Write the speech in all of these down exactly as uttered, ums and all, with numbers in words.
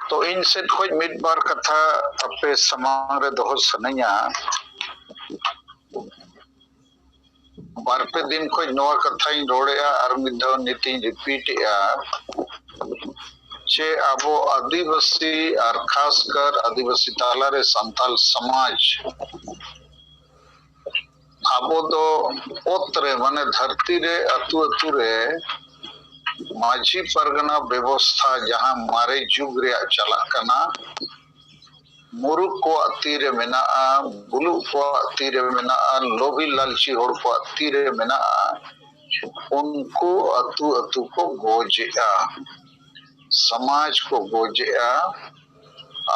ᱛᱚ, ᱤᱧ ᱥᱮᱫ ᱠᱷᱚᱱ ᱢᱤᱫ ᱵᱟᱨ ᱠᱟᱛᱷᱟ ᱟᱯᱮ ᱥᱟᱢᱟᱝ ᱨᱮ ᱫᱚᱦᱚ ᱥᱟᱱᱟᱧᱟ᱾ ᱵᱟᱨ ᱯᱮ ᱫᱤᱱ ᱠᱷᱚᱱ ᱱᱚᱣᱟ ᱠᱟᱛᱷᱟᱧ ᱨᱚᱲᱮᱫᱼᱟ ᱟᱨ ᱢᱤᱫ ᱫᱷᱟᱣ ᱱᱤᱛᱤᱧ repeat ᱮᱫᱼᱟ, ᱡᱮ ᱟᱵᱚ ᱟᱹᱫᱤᱵᱟᱹᱥᱤ ᱟᱨ ᱠᱷᱟᱥᱠᱟᱨ ᱟᱹᱫᱤᱵᱟᱹᱥᱤ ᱛᱟᱞᱟᱨᱮ ᱥᱟᱱᱛᱟᱲ ᱥᱚᱢᱟᱡᱽ, ᱟᱵᱚ ᱫᱚ ᱚᱛ ᱨᱮ, ᱢᱟᱱᱮ ᱫᱷᱟᱹᱨᱛᱤ ᱨᱮ, ᱟᱹᱛᱩ ᱟᱹᱛᱩ ᱨᱮ ᱢᱟᱹᱡᱷᱤ ᱯᱟᱨᱜᱟᱱᱟ ᱵᱮᱵᱚᱥᱛᱷᱟ ᱡᱟᱦᱟᱸ ᱢᱟᱨᱮ ᱡᱩᱜᱽ ᱨᱮᱭᱟᱜ ᱪᱟᱞᱟᱜ ᱠᱟᱱᱟ, ᱢᱩᱨᱩᱠ ᱠᱚᱣᱟᱜ ᱛᱤ ᱨᱮ ᱢᱮᱱᱟᱜᱼᱟ, ᱵᱩᱞᱩᱜ ᱠᱚᱣᱟᱜ ᱛᱤ ᱨᱮ ᱢᱮᱱᱟᱜᱼᱟ, ᱞᱳᱵᱷᱤ ᱞᱟᱞᱪᱤ ᱦᱚᱲ ᱠᱚᱣᱟᱜ ᱛᱤ ᱨᱮ ᱢᱮᱱᱟᱜᱼᱟ, ᱩᱱᱠᱩ ᱟᱹᱛᱩ ᱟᱹᱛᱩ ᱠᱚ ᱜᱚᱡᱮᱜᱼᱟ, ᱥᱚᱢᱟᱡᱽ ᱠᱚ ᱜᱚᱡᱮᱜᱼᱟ᱾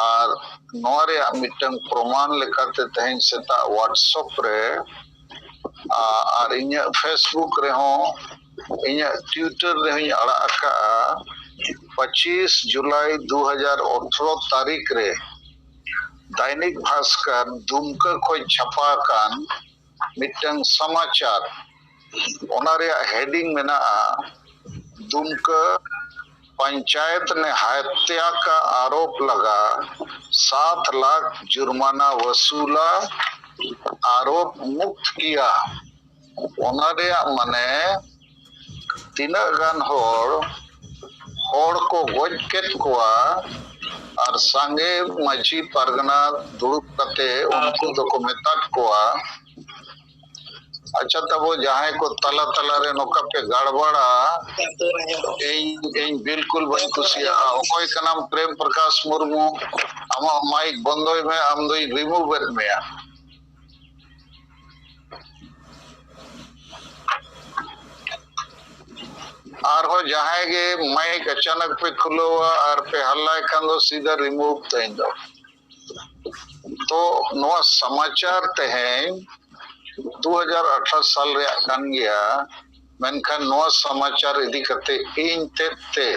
ᱟᱨ ᱱᱚᱣᱟ ᱨᱮᱭᱟᱜ ᱢᱤᱫᱴᱟᱝ ᱯᱨᱚᱢᱟᱱ ᱞᱮᱠᱟᱛᱮ ᱛᱮᱦᱮᱧ ᱥᱮᱛᱟᱜ WhatsApp ᱨᱮ, ᱟ-, ᱟᱨ ᱤᱧᱟᱹᱜ Facebook ᱨᱮᱦᱚᱸ, ᱤᱧᱟᱹᱜ Twitter ᱨᱮᱦᱚᱸᱧ ᱟᱲᱟᱜ ᱟᱠᱟᱫᱼᱟ, ᱯᱚᱸᱪᱤᱥ ᱡᱩᱞᱟᱭ ᱫᱩ ᱦᱟᱡᱟᱨ ᱟᱴᱷᱨᱚ ᱛᱟᱹᱨᱤᱠᱷ ᱨᱮ ᱫᱟᱭᱱᱤᱠ ᱵᱷᱟᱥᱠᱚᱨ ᱫᱩᱢᱠᱟᱹ ᱠᱷᱚᱱ ᱪᱷᱟᱯᱟ ᱟᱠᱟᱱ ᱢᱤᱫᱴᱟᱝ ᱥᱚᱢᱟᱪᱟᱨ, ᱚᱱᱟ ᱨᱮᱭᱟᱜ heading ᱢᱮᱱᱟᱜᱼᱟ, दुमका पंचायत ने हत्या का आरोप लगा, सात लाख जुर्माना वसूला, आरोप मुक्त किया। ᱚᱱᱟ ᱨᱮᱭᱟᱜ ᱢᱟᱱᱮ, ᱛᱤᱱᱟᱹᱜ ᱜᱟᱱ ᱦᱚᱲ, ᱦᱚᱲ ᱠᱚ ᱜᱚᱡ ᱠᱮᱫ ᱠᱚᱣᱟ ᱟᱨ ᱥᱟᱸᱜᱮ ᱢᱟᱹᱡᱷᱤ ᱯᱟᱨᱜᱟᱱᱟ ᱫᱩᱲᱩᱵ ᱠᱟᱛᱮ ᱩᱱᱠᱩ ᱫᱚᱠᱚ ᱢᱮᱛᱟᱫ ᱠᱚᱣᱟ, ᱟᱪᱪᱷᱟ ᱛᱟᱵᱚ, ᱡᱟᱦᱟᱸᱭ ᱠᱚ ᱛᱟᱞᱟ ᱛᱟᱞᱟ ᱨᱮ ᱱᱚᱝᱠᱟ ᱯᱮ ᱜᱟᱲᱵᱟᱲᱟ, ᱤᱧ, ᱤᱧ ᱵᱤᱞᱠᱩᱞ ᱵᱟᱹᱧ ᱠᱩᱥᱤᱭᱟᱜᱼᱟ᱾ ᱚᱠᱚᱭ ᱠᱟᱱᱟᱢ ᱯᱨᱮᱢ ᱯᱨᱚᱠᱟᱥ ᱢᱩᱨᱢᱩ? ᱟᱢᱟᱜ mic ᱵᱚᱱᱫᱚᱭ ᱢᱮ, ᱟᱢ ᱫᱚᱧ remove ᱮᱫ ᱢᱮᱭᱟ᱾ ᱟᱨᱦᱚᱸ ᱡᱟᱦᱟᱸᱭ ᱜᱮ mic ᱟᱪᱟᱱᱟᱠ ᱯᱮ ᱠᱷᱩᱞᱟᱹᱣᱟ ᱟᱨ ᱯᱮ ᱦᱟᱞᱞᱟᱭ ᱠᱷᱟᱱ ᱫᱚ ᱥᱤᱫᱷᱟ remove ᱛᱟᱹᱧ ᱫᱚ᱾ ᱛᱚ ᱱᱚᱣᱟ ᱥᱚᱢᱟᱪᱟᱨ ᱛᱮᱦᱮᱧ ᱫᱩ ᱦᱟᱡᱟᱨ ᱟᱴᱷᱟᱨᱚ ᱥᱟᱞ ᱨᱮᱭᱟᱜ ᱠᱟᱱ ᱜᱮᱭᱟ, ᱢᱮᱱᱠᱷᱟᱱ ᱱᱚᱣᱟ ᱥᱚᱢᱟᱪᱟᱨ ᱤᱫᱤ ᱠᱟᱛᱮ ᱤᱧ ᱛᱮᱫ ᱛᱮ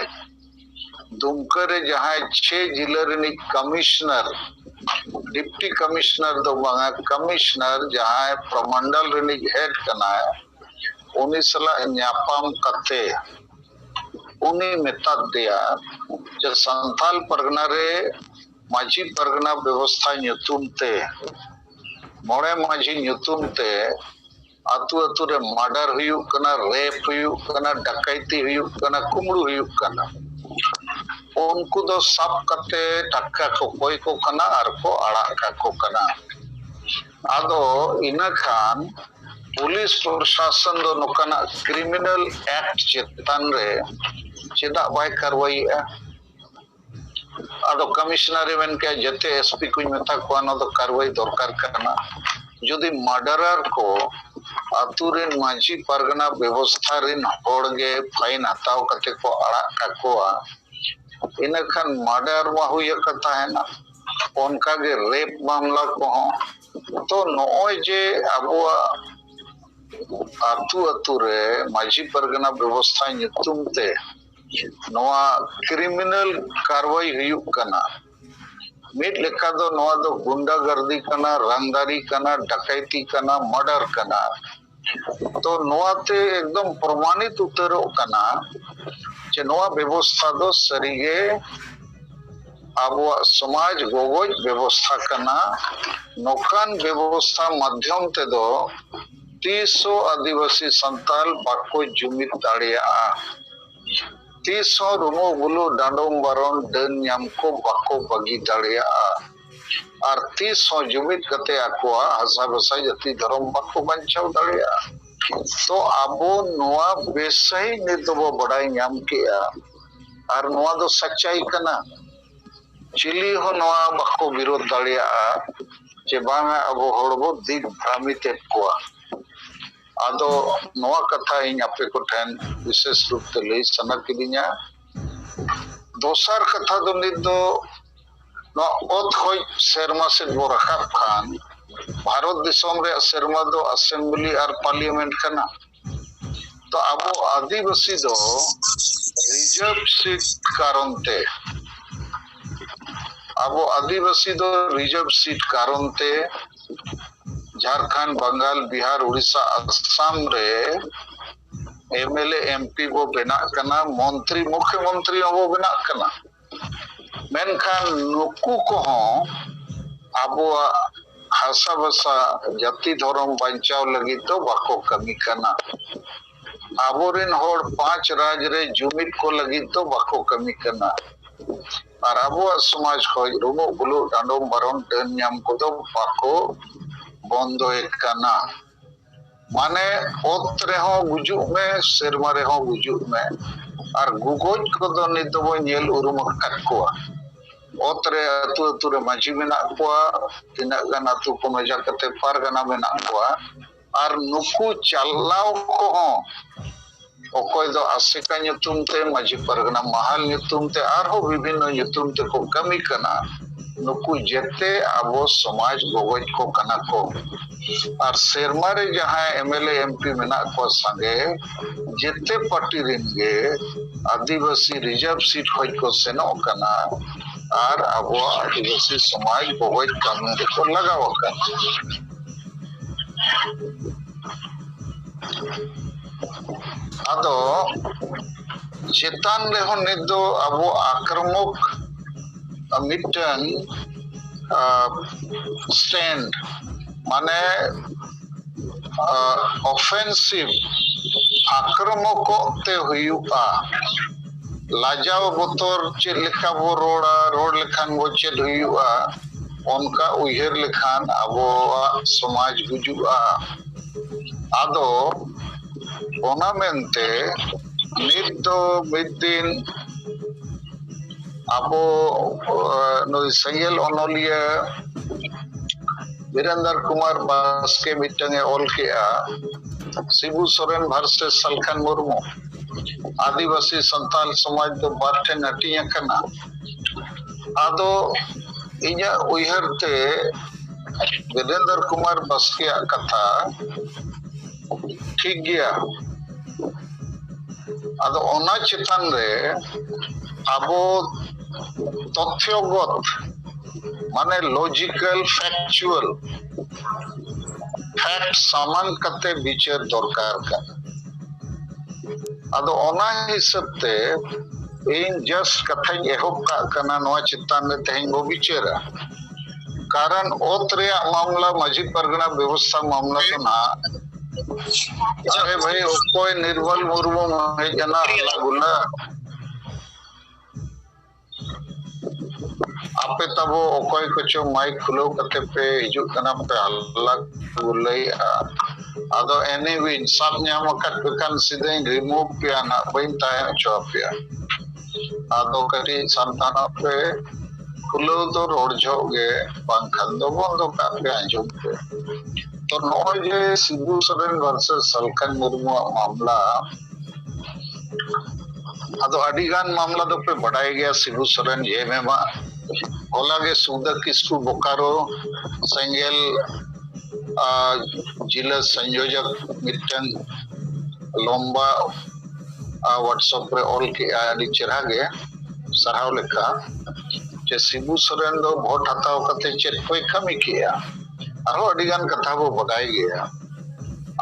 ᱫᱩᱢᱠᱟᱹ ᱨᱮ ᱡᱟᱦᱟᱸᱭ ᱪᱷᱮ ᱡᱤᱞᱟᱹ ᱨᱤᱱᱤᱡ commissioner, deputy commissioner ᱫᱚ ᱵᱟᱝᱟ, commissioner ᱡᱟᱦᱟᱸᱭ ᱯᱨᱚᱢᱚᱱᱰᱚᱞ ᱨᱤᱱᱤᱡ head ᱠᱟᱱᱟᱭ, ᱩᱱᱤ ᱥᱟᱞᱟᱜ ᱧᱟᱯᱟᱢ ᱠᱟᱛᱮ ᱩᱱᱤ ᱢᱮᱛᱟᱫ ᱫᱮᱭᱟ ᱡᱮ ᱥᱟᱱᱛᱟᱞ ᱯᱟᱨᱜᱟᱱᱟ ᱨᱮ ᱢᱟᱹᱡᱷᱤ ᱯᱟᱨᱜᱟᱱᱟ ᱵᱮᱵᱚᱥᱛᱷᱟ ᱧᱩᱛᱩᱢ ᱛᱮ, ᱢᱚᱬᱮ ᱢᱟᱹᱡᱷᱤ ᱧᱩᱛᱩᱢ ᱛᱮ ᱟᱹᱛᱩ ᱟᱹᱛᱩ ᱨᱮ ᱢᱟᱨᱰᱟᱨ ᱦᱩᱭᱩᱜ ᱠᱟᱱᱟ, ᱨᱮᱯ ᱦᱩᱭᱩᱜ ᱠᱟᱱᱟ, ᱰᱟᱠᱟᱭᱛᱤ ᱦᱩᱭᱩᱜ ᱠᱟᱱᱟ, ᱠᱩᱢᱵᱽᱲᱩ ᱦᱩᱭᱩᱜ ᱠᱟᱱᱟ᱾ ᱩᱱᱠᱩ ᱫᱚ ᱥᱟᱵ ᱠᱟᱛᱮ ᱴᱟᱴᱠᱟ ᱠᱚ ᱠᱚᱭ ᱠᱚ ᱠᱟᱱᱟ ᱟᱨ ᱠᱚ ᱟᱲᱟᱜ ᱠᱟᱠᱚ ᱠᱟᱱᱟ᱾ ᱟᱫᱚ ᱤᱱᱟᱹ ᱠᱷᱟᱱ ᱯᱩᱞᱤᱥ ᱯᱨᱚᱥᱟᱥᱚᱱ ᱫᱚ ᱱᱚᱝᱠᱟᱱᱟᱜ ᱠᱨᱤᱢᱤᱱᱟᱞ ᱮᱠᱴ ᱪᱮᱛᱟᱱ ᱨᱮ ᱪᱮᱫᱟᱜ ᱵᱟᱭ ᱠᱟᱨᱣᱟᱭᱮᱫᱼᱟ? ᱟᱫᱚ ᱠᱚᱢᱤᱥᱚᱱᱟᱨ ᱮ ᱢᱮᱱ ᱠᱮᱜᱼᱟ, ᱡᱮᱛᱮ ᱮᱥᱯᱤ ᱠᱚᱧ ᱢᱮᱛᱟ ᱠᱚᱣᱟ, ᱱᱚᱣᱟ ᱫᱚ ᱠᱟᱨᱣᱟᱭ ᱫᱚᱨᱠᱟᱨ ᱠᱟᱱᱟ᱾ ᱡᱩᱫᱤ ᱢᱟᱨᱰᱟᱨᱟᱨ ᱠᱚ ᱟᱛᱳ ᱨᱮᱱ ᱢᱟᱹᱡᱷᱤ ᱯᱟᱨᱜᱟᱱᱟ ᱵᱮᱵᱚᱥᱛᱷᱟ ᱨᱮᱱ ᱦᱚᱲ ᱜᱮ ᱯᱷᱟᱭᱤᱱ ᱦᱟᱛᱟᱣ ᱠᱟᱛᱮ ᱠᱚ ᱟᱲᱟᱜ ᱠᱟᱠᱚᱣᱟ, ᱤᱱᱟᱹ ᱠᱷᱟᱱ ᱢᱟᱨᱰᱟᱨ ᱢᱟ ᱦᱩᱭ ᱟᱠᱟᱱ ᱛᱟᱦᱮᱱᱟ᱾ ᱚᱱᱠᱟᱜᱮ ᱨᱮᱯ ᱢᱟᱢᱞᱟ ᱠᱚᱦᱚᱸ᱾ ᱛᱚ ᱱᱚᱜᱼᱚᱭ ᱡᱮ ᱟᱵᱚᱣᱟᱜ ᱟᱹᱛᱩ ᱟᱹᱛᱩ ᱨᱮ ᱢᱟᱹᱡᱷᱤ ᱯᱟᱨᱜᱟᱱᱟ ᱵᱮᱵᱚᱥᱛᱷᱟ ᱧᱩᱛᱩᱢ ᱛᱮ ᱱᱚᱣᱟ ᱠᱨᱤᱢᱤᱱᱟᱞ ᱠᱟᱨᱣᱟᱭ ᱦᱩᱭᱩᱜ ᱠᱟᱱᱟ, ᱢᱤᱫ ᱞᱮᱠᱟ ᱫᱚ ᱱᱚᱣᱟ ᱫᱚ ᱜᱩᱱᱰᱟᱜᱟᱨᱫᱤ ᱠᱟᱱᱟ, ᱨᱟᱝᱫᱟᱨᱤ ᱠᱟᱱᱟ, ᱰᱟᱠᱟᱭᱛᱤ ᱠᱟᱱᱟ, ᱢᱟᱨᱰᱟᱨ ᱠᱟᱱᱟ᱾ ᱛᱚ ᱱᱚᱣᱟᱛᱮ ᱮᱠᱫᱚᱢ ᱯᱨᱚᱢᱟᱱᱤᱛ ᱩᱛᱟᱹᱨᱚᱜ ᱠᱟᱱᱟ ᱡᱮ ᱱᱚᱣᱟ ᱵᱮᱵᱚᱥᱛᱷᱟ ᱫᱚ ᱥᱟᱹᱨᱤᱜᱮ ᱟᱵᱚᱣᱟᱜ ᱥᱚᱢᱟᱡᱽ ᱜᱚᱜᱚᱡ ᱵᱮᱵᱚᱥᱛᱷᱟ ᱠᱟᱱᱟ᱾ ᱱᱚᱝᱠᱟᱱ ᱵᱮᱵᱚᱥᱛᱷᱟ ᱢᱟᱫᱽᱫᱷᱚᱢ ᱛᱮᱫᱚ ᱛᱤᱥ ᱦᱚᱸ ᱟᱹᱫᱤᱵᱟᱹᱥᱤ ᱥᱟᱱᱛᱟᱞ ᱵᱟᱠᱚ ᱡᱩᱢᱤᱫ ᱫᱟᱲᱮᱭᱟᱜᱼᱟ᱾ ᱛᱤᱥ ᱦᱚᱸ ᱨᱩᱢᱩ ᱵᱩᱞᱩ ᱰᱟᱸᱰᱚᱢ ᱵᱟᱨᱚᱱ ᱰᱟᱹᱱ ᱧᱟᱢ ᱠᱚ ᱵᱟᱠᱚ ᱵᱟᱹᱜᱤ ᱫᱟᱲᱮᱭᱟᱜᱼᱟ᱾ ᱟᱨ ᱛᱤᱥ ᱦᱚᱸ ᱡᱩᱢᱤᱫ ᱠᱟᱛᱮ ᱟᱠᱚᱣᱟᱜ ᱦᱟᱥᱟ ᱵᱷᱟᱥᱟ ᱡᱟᱹᱛᱤ ᱫᱷᱚᱨᱚᱢ ᱵᱟᱠᱚ ᱵᱟᱧᱪᱟᱣ ᱫᱟᱲᱮᱭᱟᱜᱼᱟ᱾ ᱛᱚ ᱟᱵᱚ ᱱᱚᱣᱟ ᱵᱮᱥ ᱥᱟᱹᱦᱤᱡ ᱱᱤᱛ ᱫᱚᱵᱚ ᱵᱟᱰᱟᱭ ᱧᱟᱢ ᱠᱮᱜᱼᱟ, ᱟᱨ ᱱᱚᱣᱟ ᱫᱚ ᱥᱟᱪᱟᱭ ᱠᱟᱱᱟ᱾ ᱪᱤᱞᱤ ᱦᱚᱸ ᱱᱚᱣᱟ ᱵᱟᱠᱚ ᱵᱤᱨᱳᱫ ᱫᱟᱲᱮᱭᱟᱜᱼᱟ ᱡᱮ ᱵᱟᱝᱟ ᱟᱵᱚ ᱦᱚᱲ ᱵᱚ ᱫᱤᱜᱽ ᱵᱷᱨᱟᱢᱤᱛ ᱮᱫ ᱠᱚᱣᱟ᱾ ᱟᱫᱚ ᱱᱚᱣᱟ ᱠᱟᱛᱷᱟ ᱤᱧ ᱟᱯᱮ ᱠᱚᱴᱷᱮᱱ ᱵᱤᱥᱮᱥ ᱨᱩᱯ ᱛᱮ ᱞᱟᱹᱭ ᱥᱟᱱᱟ ᱠᱤᱫᱤᱧᱟ᱾ ᱫᱚᱥᱟᱨ ᱠᱟᱛᱷᱟ ᱫᱚ ᱱᱤᱛ ᱫᱚ ᱱᱚᱣᱟ ᱚᱛ ᱠᱷᱚᱡ ᱥᱮᱨᱢᱟ ᱥᱮᱫ ᱵᱚ ᱨᱟᱠᱟᱵ ᱠᱷᱟᱱ ᱵᱷᱟᱨᱚᱛ ᱫᱤᱥᱚᱢ ᱨᱮᱭᱟᱜ ᱥᱮᱨᱢᱟ ᱫᱚ ᱟᱥᱮᱢᱵᱞᱤ ᱟᱨ ᱯᱟᱨᱞᱤᱭᱟᱢᱮᱱᱴ ᱠᱟᱱᱟ᱾ ᱛᱚ ᱟᱵᱚ ᱟᱹᱫᱤᱵᱟᱹᱥᱤ ᱫᱚ ᱨᱤᱡᱟᱨᱵᱷ ᱥᱤᱴ ᱠᱟᱨᱚᱱ ᱛᱮ, ᱟᱵᱚ ᱟᱹᱫᱤᱵᱟᱹᱥᱤ ᱫᱚ ᱨᱤᱡᱟᱨᱵᱷ ᱥᱤᱴ ᱠᱟᱨᱚᱱ ᱛᱮ ᱡᱷᱟᱲᱠᱷᱚᱸᱰ, ᱵᱟᱝᱜᱟᱞ, ᱵᱤᱦᱟᱨ, ᱩᱲᱤᱥᱥᱟ, ᱟᱥᱟᱢ ᱨᱮ M L A, M P ᱵᱚ ᱵᱮᱱᱟᱜ ᱠᱟᱱᱟ, ᱢᱚᱱᱛᱨᱤ, ᱢᱩᱠᱷᱭᱚᱢᱚᱱᱛᱨᱤ ᱦᱚᱸᱵᱚ ᱵᱮᱱᱟᱜ ᱠᱟᱱᱟ᱾ ᱢᱮᱱᱠᱷᱟᱱ ᱱᱩᱠᱩ ᱠᱚᱦᱚᱸ ᱟᱵᱚᱣᱟᱜ ᱦᱟᱥᱟ ᱵᱷᱟᱥᱟ, ᱡᱟᱹᱛᱤ ᱫᱷᱚᱨᱚᱢ ᱵᱟᱧᱪᱟᱣ ᱞᱟᱹᱜᱤᱫ ᱫᱚ ᱵᱟᱠᱚ ᱠᱟᱹᱢᱤ ᱠᱟᱱᱟ᱾ ᱟᱵᱚᱨᱮᱱ ᱦᱚᱲ ᱯᱟᱸᱪ ᱨᱟᱡᱽ ᱨᱮ ᱡᱩᱢᱤᱫ ᱠᱚ ᱞᱟᱹᱜᱤᱫ ᱫᱚ ᱵᱟᱠᱚ ᱠᱟᱹᱢᱤ ᱠᱟᱱᱟ᱾ ᱟᱨ ᱟᱵᱚᱣᱟᱜ ᱥᱚᱢᱟᱡᱽ ᱠᱷᱚᱡ ᱨᱩᱢᱩᱜ ᱵᱩᱞᱩᱜ ᱰᱟᱸᱰᱚᱢ ᱵᱟᱨᱚᱱ ᱰᱟᱹᱱ ᱧᱟᱢ ᱠᱚᱫᱚ ᱵᱟᱠᱚ ᱵᱚᱱᱫᱚᱭᱮᱫ ᱠᱟᱱᱟ᱾ ᱢᱟᱱᱮ, ᱚᱛ ᱨᱮᱦᱚᱸ ᱜᱩᱡᱩᱜ ᱢᱮ, ᱥᱮᱨᱢᱟ ᱨᱮᱦᱚᱸ ᱜᱩᱡᱩᱜ ᱢᱮ᱾ ᱟᱨ ᱜᱚᱜᱚᱡ ᱠᱚᱫᱚ ᱱᱤᱛ ᱫᱚᱵᱚᱱ ᱧᱮᱞ ᱩᱨᱩᱢ ᱟᱠᱟᱫ ᱠᱚᱣᱟ᱾ ᱚᱛ ᱨᱮ ᱟᱹᱛᱩ ᱟᱹᱛᱩ ᱨᱮ ᱢᱟᱹᱡᱷᱤ ᱢᱮᱱᱟᱜ ᱠᱚᱣᱟ, ᱛᱤᱱᱟᱹᱜ ᱜᱟᱱ ᱟᱹᱛᱩ ᱠᱚ ᱢᱮᱡᱟ ᱠᱟᱛᱮ ᱯᱟᱨᱜᱟᱱᱟ ᱢᱮᱱᱟᱜ ᱠᱚᱣᱟ᱾ ᱟᱨ ᱱᱩᱠᱩ ᱪᱟᱞᱟᱣ ᱠᱚᱦᱚᱸ ᱚᱠᱚᱭ ᱫᱚ ᱟᱥᱮᱠᱟ ᱧᱩᱛᱩᱢ ᱛᱮ, ᱢᱟᱹᱡᱷᱤ ᱯᱟᱨᱜᱟᱱᱟ ᱢᱟᱦᱟᱞ ᱧᱩᱛᱩᱢ ᱛᱮ, ᱟᱨᱦᱚᱸ ᱵᱤᱵᱷᱤᱱᱱᱚ ᱧᱩᱛᱩᱢ ᱛᱮᱠᱚ ᱠᱟᱹᱢᱤ ᱠᱟᱱᱟ᱾ ᱱᱩᱠᱩ ᱡᱮᱛᱮ ᱟᱵᱚ ᱥᱚᱢᱟᱡᱽ ᱜᱚᱜᱚᱡ ᱠᱚ ᱠᱟᱱᱟ ᱠᱚ᱾ ᱟᱨ ᱥᱮᱨᱢᱟ ᱨᱮ ᱡᱟᱦᱟᱸᱭ M L A, M P ᱢᱮᱱᱟᱜ ᱠᱚᱣᱟ ᱥᱟᱸᱜᱮ, ᱡᱮᱛᱮ ᱯᱟᱨᱴᱤ ᱨᱮᱱ ᱜᱮ ᱟᱹᱫᱤᱵᱟᱹᱥᱤ ᱨᱤᱡᱟᱨᱵᱷ ᱥᱤᱴ ᱠᱷᱚᱡ ᱠᱚ ᱥᱮᱱᱚᱜ ᱠᱟᱱᱟ ᱟᱨ ᱟᱵᱚᱣᱟᱜ ᱟᱹᱫᱤᱵᱟᱹᱥᱤ ᱥᱚᱢᱟᱡᱽ ᱜᱚᱜᱚᱡ ᱠᱟᱹᱢᱤ ᱨᱮᱠᱚ ᱞᱟᱜᱟᱣ ᱟᱠᱟᱱᱟ᱾ ᱟᱫᱚ ᱪᱮᱛᱟᱱ ᱨᱮᱦᱚᱸ ᱱᱤᱛ ᱫᱚ ᱟᱵᱚ ᱟᱠᱨᱚᱢᱚᱠ ᱢᱤᱫᱴᱟᱝ ᱥᱴᱮᱱᱰ, ᱢᱟᱱᱮ ᱚᱯᱷᱮᱱᱥᱤᱵᱷ, ᱟᱠᱨᱚᱢᱚᱠᱚᱜ ᱛᱮ ᱦᱩᱭᱩᱜᱼᱟ᱾ ᱞᱟᱡᱟᱣ ᱵᱚᱛᱚᱨ ᱪᱮᱫ ᱞᱮᱠᱟ ᱵᱚ ᱨᱚᱲᱟ, ᱨᱚᱲ ᱞᱮᱠᱷᱟᱱ ᱵᱚ ᱪᱮᱫ ᱦᱩᱭᱩᱜᱼᱟ, ᱚᱱᱠᱟ ᱩᱭᱦᱟᱹᱨ ᱞᱮᱠᱷᱟᱱ ᱟᱵᱚᱣᱟᱜ ᱥᱚᱢᱟᱡᱽ ᱜᱩᱡᱩᱜᱼᱟ᱾ ᱟᱫᱚ ᱚᱱᱟ ᱢᱮᱱᱛᱮ ᱱᱤᱛ ᱫᱚ ᱢᱤᱫ ᱫᱤᱱ ᱟᱵᱚ, ᱱᱩᱭ ᱥᱮᱸᱜᱮᱞ ᱚᱱᱚᱞᱤᱭᱟᱹ ᱵᱤᱨᱮᱱᱫᱚᱨ ᱠᱩᱢᱟᱨ ᱵᱟᱥᱠᱮ ᱢᱤᱫᱴᱟᱝ ᱮ ᱚᱞ ᱠᱮᱜᱼᱟ, ᱥᱤᱵᱩ ᱥᱚᱨᱮᱱ ᱵᱷᱟᱨᱥᱮᱥ ᱥᱟᱞᱠᱷᱟᱱ ᱢᱩᱨᱢᱩ᱾ ᱟᱹᱫᱤᱵᱟᱹᱥᱤ ᱥᱟᱱᱛᱟᱲ ᱥᱚᱢᱟᱡᱽ ᱫᱚ ᱵᱟᱨ ᱴᱷᱮᱱ ᱦᱟᱹᱴᱤᱧ ᱟᱠᱟᱱᱟ᱾ ᱟᱫᱚ ᱤᱧᱟᱹᱜ ᱩᱭᱦᱟᱹᱨ ᱛᱮ ᱵᱤᱨᱮᱱᱫᱚᱨ ᱠᱩᱢᱟᱨ ᱵᱟᱥᱠᱮᱭᱟᱜ ᱠᱟᱛᱷᱟ ᱴᱷᱤᱠ ᱜᱮᱭᱟ᱾ ᱟᱫᱚ ᱚᱱᱟ ᱪᱮᱛᱟᱱ ᱨᱮ ᱟᱵᱚ ᱛᱚᱛᱷᱭᱚᱜᱚᱛ, ᱢᱟᱱᱮ logical, factual, fact ᱥᱟᱢᱟᱝ ᱠᱟᱛᱮ ᱵᱤᱪᱟᱹᱨ ᱫᱚᱨᱠᱟᱨ ᱠᱟᱱᱟ᱾ ᱟᱫᱚ ᱚᱱᱟ ᱦᱤᱥᱟᱹᱵ ᱛᱮ ᱤᱧ just ᱠᱟᱛᱷᱟᱧ ᱮᱦᱚᱵ ᱠᱟᱜ ᱠᱟᱱᱟ, ᱱᱚᱣᱟ ᱪᱮᱛᱟᱱ ᱨᱮ ᱛᱮᱦᱮᱧ ᱵᱚ ᱵᱤᱪᱟᱹᱨᱟ᱾ ᱠᱟᱨᱚᱱ ᱚᱛ ᱨᱮᱭᱟᱜ ᱢᱟᱢᱞᱟ ᱢᱟᱹᱡᱷᱤ ᱯᱟᱨᱜᱟᱱᱟ ᱵᱮᱵᱚᱥᱛᱷᱟ ᱢᱟᱢᱞᱟ ᱫᱚ ᱱᱟᱦᱟᱜ, ᱟᱨᱮ ᱵᱷᱟᱹᱭ, ᱚᱠᱚᱭ ᱱᱤᱨᱢᱚᱞ ᱢᱩᱨᱢᱩ ᱦᱮᱡ ᱮᱱᱟ ᱦᱟᱞᱞᱟ ᱜᱩᱞᱞᱟ? ᱟᱯᱮ ᱛᱟᱵᱚ ᱚᱠᱚᱭ ᱠᱚᱪᱚ ᱢᱟᱭᱤᱠ ᱠᱷᱩᱞᱟᱹᱣ ᱠᱟᱛᱮ ᱯᱮ ᱦᱤᱡᱩᱜ ᱠᱟᱱᱟ, ᱯᱮ ᱦᱟᱞᱞᱟ ᱠᱚ ᱞᱟᱹᱭᱮᱜᱼᱟ᱾ ᱟᱫᱚ anyway, ᱥᱟᱵ ᱧᱟᱢ ᱟᱠᱟᱫ ᱯᱮ ᱠᱷᱟᱱ ᱥᱤᱫᱷᱟᱹᱧ remove ᱯᱮᱭᱟ ᱱᱟᱜ, ᱵᱟᱹᱧ ᱛᱟᱦᱮᱸ ᱦᱚᱪᱚ ᱟᱯᱮᱭᱟ᱾ ᱟᱫᱚ ᱠᱟᱹᱴᱤᱡ ᱥᱟᱵᱫᱷᱟᱱᱚᱜ ᱯᱮ, ᱠᱷᱩᱞᱟᱹᱣ ᱫᱚ ᱨᱚᱲ ᱡᱚᱦᱚᱜ ᱜᱮ, ᱵᱟᱝᱠᱷᱟᱱ ᱫᱚ ᱵᱚᱱᱫᱚ ᱠᱟᱜ ᱯᱮ, ᱟᱸᱡᱚᱢ ᱯᱮ᱾ ᱛᱚ ᱱᱚᱜᱼᱚᱭ ᱡᱮ ᱥᱤᱵᱩ ᱥᱚᱨᱮᱱ versus ᱥᱟᱞᱠᱷᱟᱱ ᱢᱩᱨᱢᱩᱣᱟᱜ ᱢᱟᱢᱞᱟ, ᱟᱫᱚ ᱟᱹᱰᱤ ᱜᱟᱱ ᱢᱟᱢᱞᱟ ᱫᱚᱯᱮ ᱵᱟᱰᱟᱭ ᱜᱮᱭᱟ, ᱥᱤᱵᱩ ᱥᱚᱨᱮᱱ ᱡᱮ ᱢᱮᱢᱟ, ᱦᱚᱞᱟ ᱜᱮ ᱥᱩᱠᱫᱟ ᱠᱤᱥᱠᱩ ᱵᱳᱠᱟᱨᱳ ᱥᱮᱸᱜᱮᱞ, ᱟᱨ ᱡᱤᱞᱟᱹ ᱥᱚᱝᱭᱳᱡᱚᱠ ᱢᱤᱫᱴᱟᱝ ᱞᱚᱢᱵᱟ, ᱟᱨ WhatsApp ᱨᱮ ᱚᱞ ᱠᱮᱜᱼᱟ, ᱟᱹᱰᱤ ᱪᱮᱨᱦᱟ ᱜᱮ, ᱥᱟᱨᱦᱟᱣ ᱞᱮᱠᱟ, ᱡᱮ ᱥᱤᱵᱩ ᱥᱚᱨᱮᱱ ᱫᱚ ᱵᱷᱳᱴ ᱦᱟᱛᱟᱣ ᱠᱟᱛᱮ ᱪᱮᱫ ᱠᱚᱭ ᱠᱟᱹᱢᱤ ᱠᱮᱜᱼᱟ᱾ ᱟᱨᱦᱚᱸ ᱟᱹᱰᱤ ᱜᱟᱱ ᱠᱟᱛᱷᱟ ᱵᱚ ᱵᱟᱰᱟᱭ ᱜᱮᱭᱟ᱾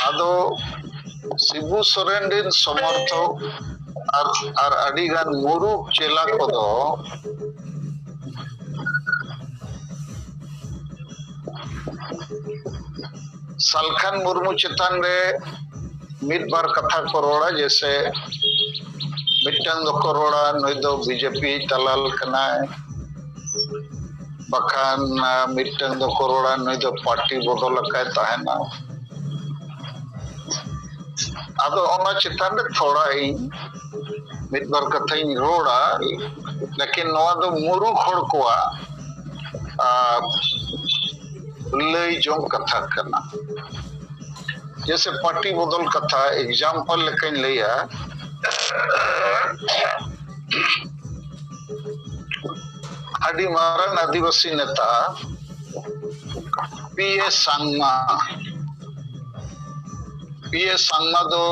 ᱟᱫᱚ ᱥᱤᱵᱩ ᱥᱚᱨᱮᱱ ᱨᱮᱱ ᱥᱚᱢᱚᱨᱛᱷᱚᱠ ᱟᱨ, ᱟᱨ ᱟᱹᱰᱤ ᱜᱟᱱ ᱢᱩᱨᱩᱠ ᱪᱮᱞᱟ ᱠᱚᱫᱚ ᱥᱟᱞᱠᱷᱟᱱ ᱢᱩᱨᱢᱩ ᱪᱮᱛᱟᱱ ᱨᱮ ᱢᱤᱫ ᱵᱟᱨ ᱠᱟᱛᱷᱟ ᱠᱚ ᱨᱚᱲᱟ, ᱡᱮᱭᱥᱮ ᱢᱤᱫᱴᱟᱝ ᱫᱚᱠᱚ ᱨᱚᱲᱟ, ᱱᱩᱭ ᱫᱚ BJP ᱫᱟᱞᱟᱞ ᱠᱟᱱᱟᱭ, ᱵᱟᱠᱷᱟᱱ, ᱟ, ᱢᱤᱫᱴᱟᱝ ᱫᱚᱠᱚ ᱨᱚᱲᱟ, ᱱᱩᱭ ᱫᱚ ᱯᱟᱨᱴᱤ ᱵᱚᱫᱚᱞ ᱟᱠᱟᱭ ᱛᱟᱦᱮᱱᱟ᱾ ᱟᱫᱚ ᱚᱱᱟ ᱪᱮᱛᱟᱱ ᱨᱮ ᱛᱷᱚᱲᱟ ᱤᱧ ᱢᱤᱫ ᱵᱟᱨ ᱠᱟᱛᱷᱟᱧ ᱨᱚᱲᱟ, ᱞᱮᱠᱤᱱ ᱱᱚᱣᱟ ᱫᱚ ᱢᱩᱨᱩᱠ ᱦᱚᱲ ᱠᱚᱣᱟᱜ, ᱟ, ᱞᱟᱹᱭ ᱡᱚᱝ ᱠᱟᱛᱷᱟ ᱠᱟᱱᱟ᱾ ᱡᱮᱭᱥᱮ ᱯᱟᱨᱴᱤ ᱵᱚᱫᱚᱞ ᱠᱟᱛᱷᱟ, example ᱞᱮᱠᱟᱧ ᱞᱟᱹᱭᱟ, ᱟᱹᱰᱤ ᱢᱟᱨᱟᱝ ᱟᱹᱫᱤᱵᱟᱹᱥᱤ ᱱᱮᱛᱟ ᱯᱤ ᱮ ᱥᱟᱝᱢᱟ, ᱯᱤ ᱮ ᱥᱟᱝᱢᱟ ᱫᱚ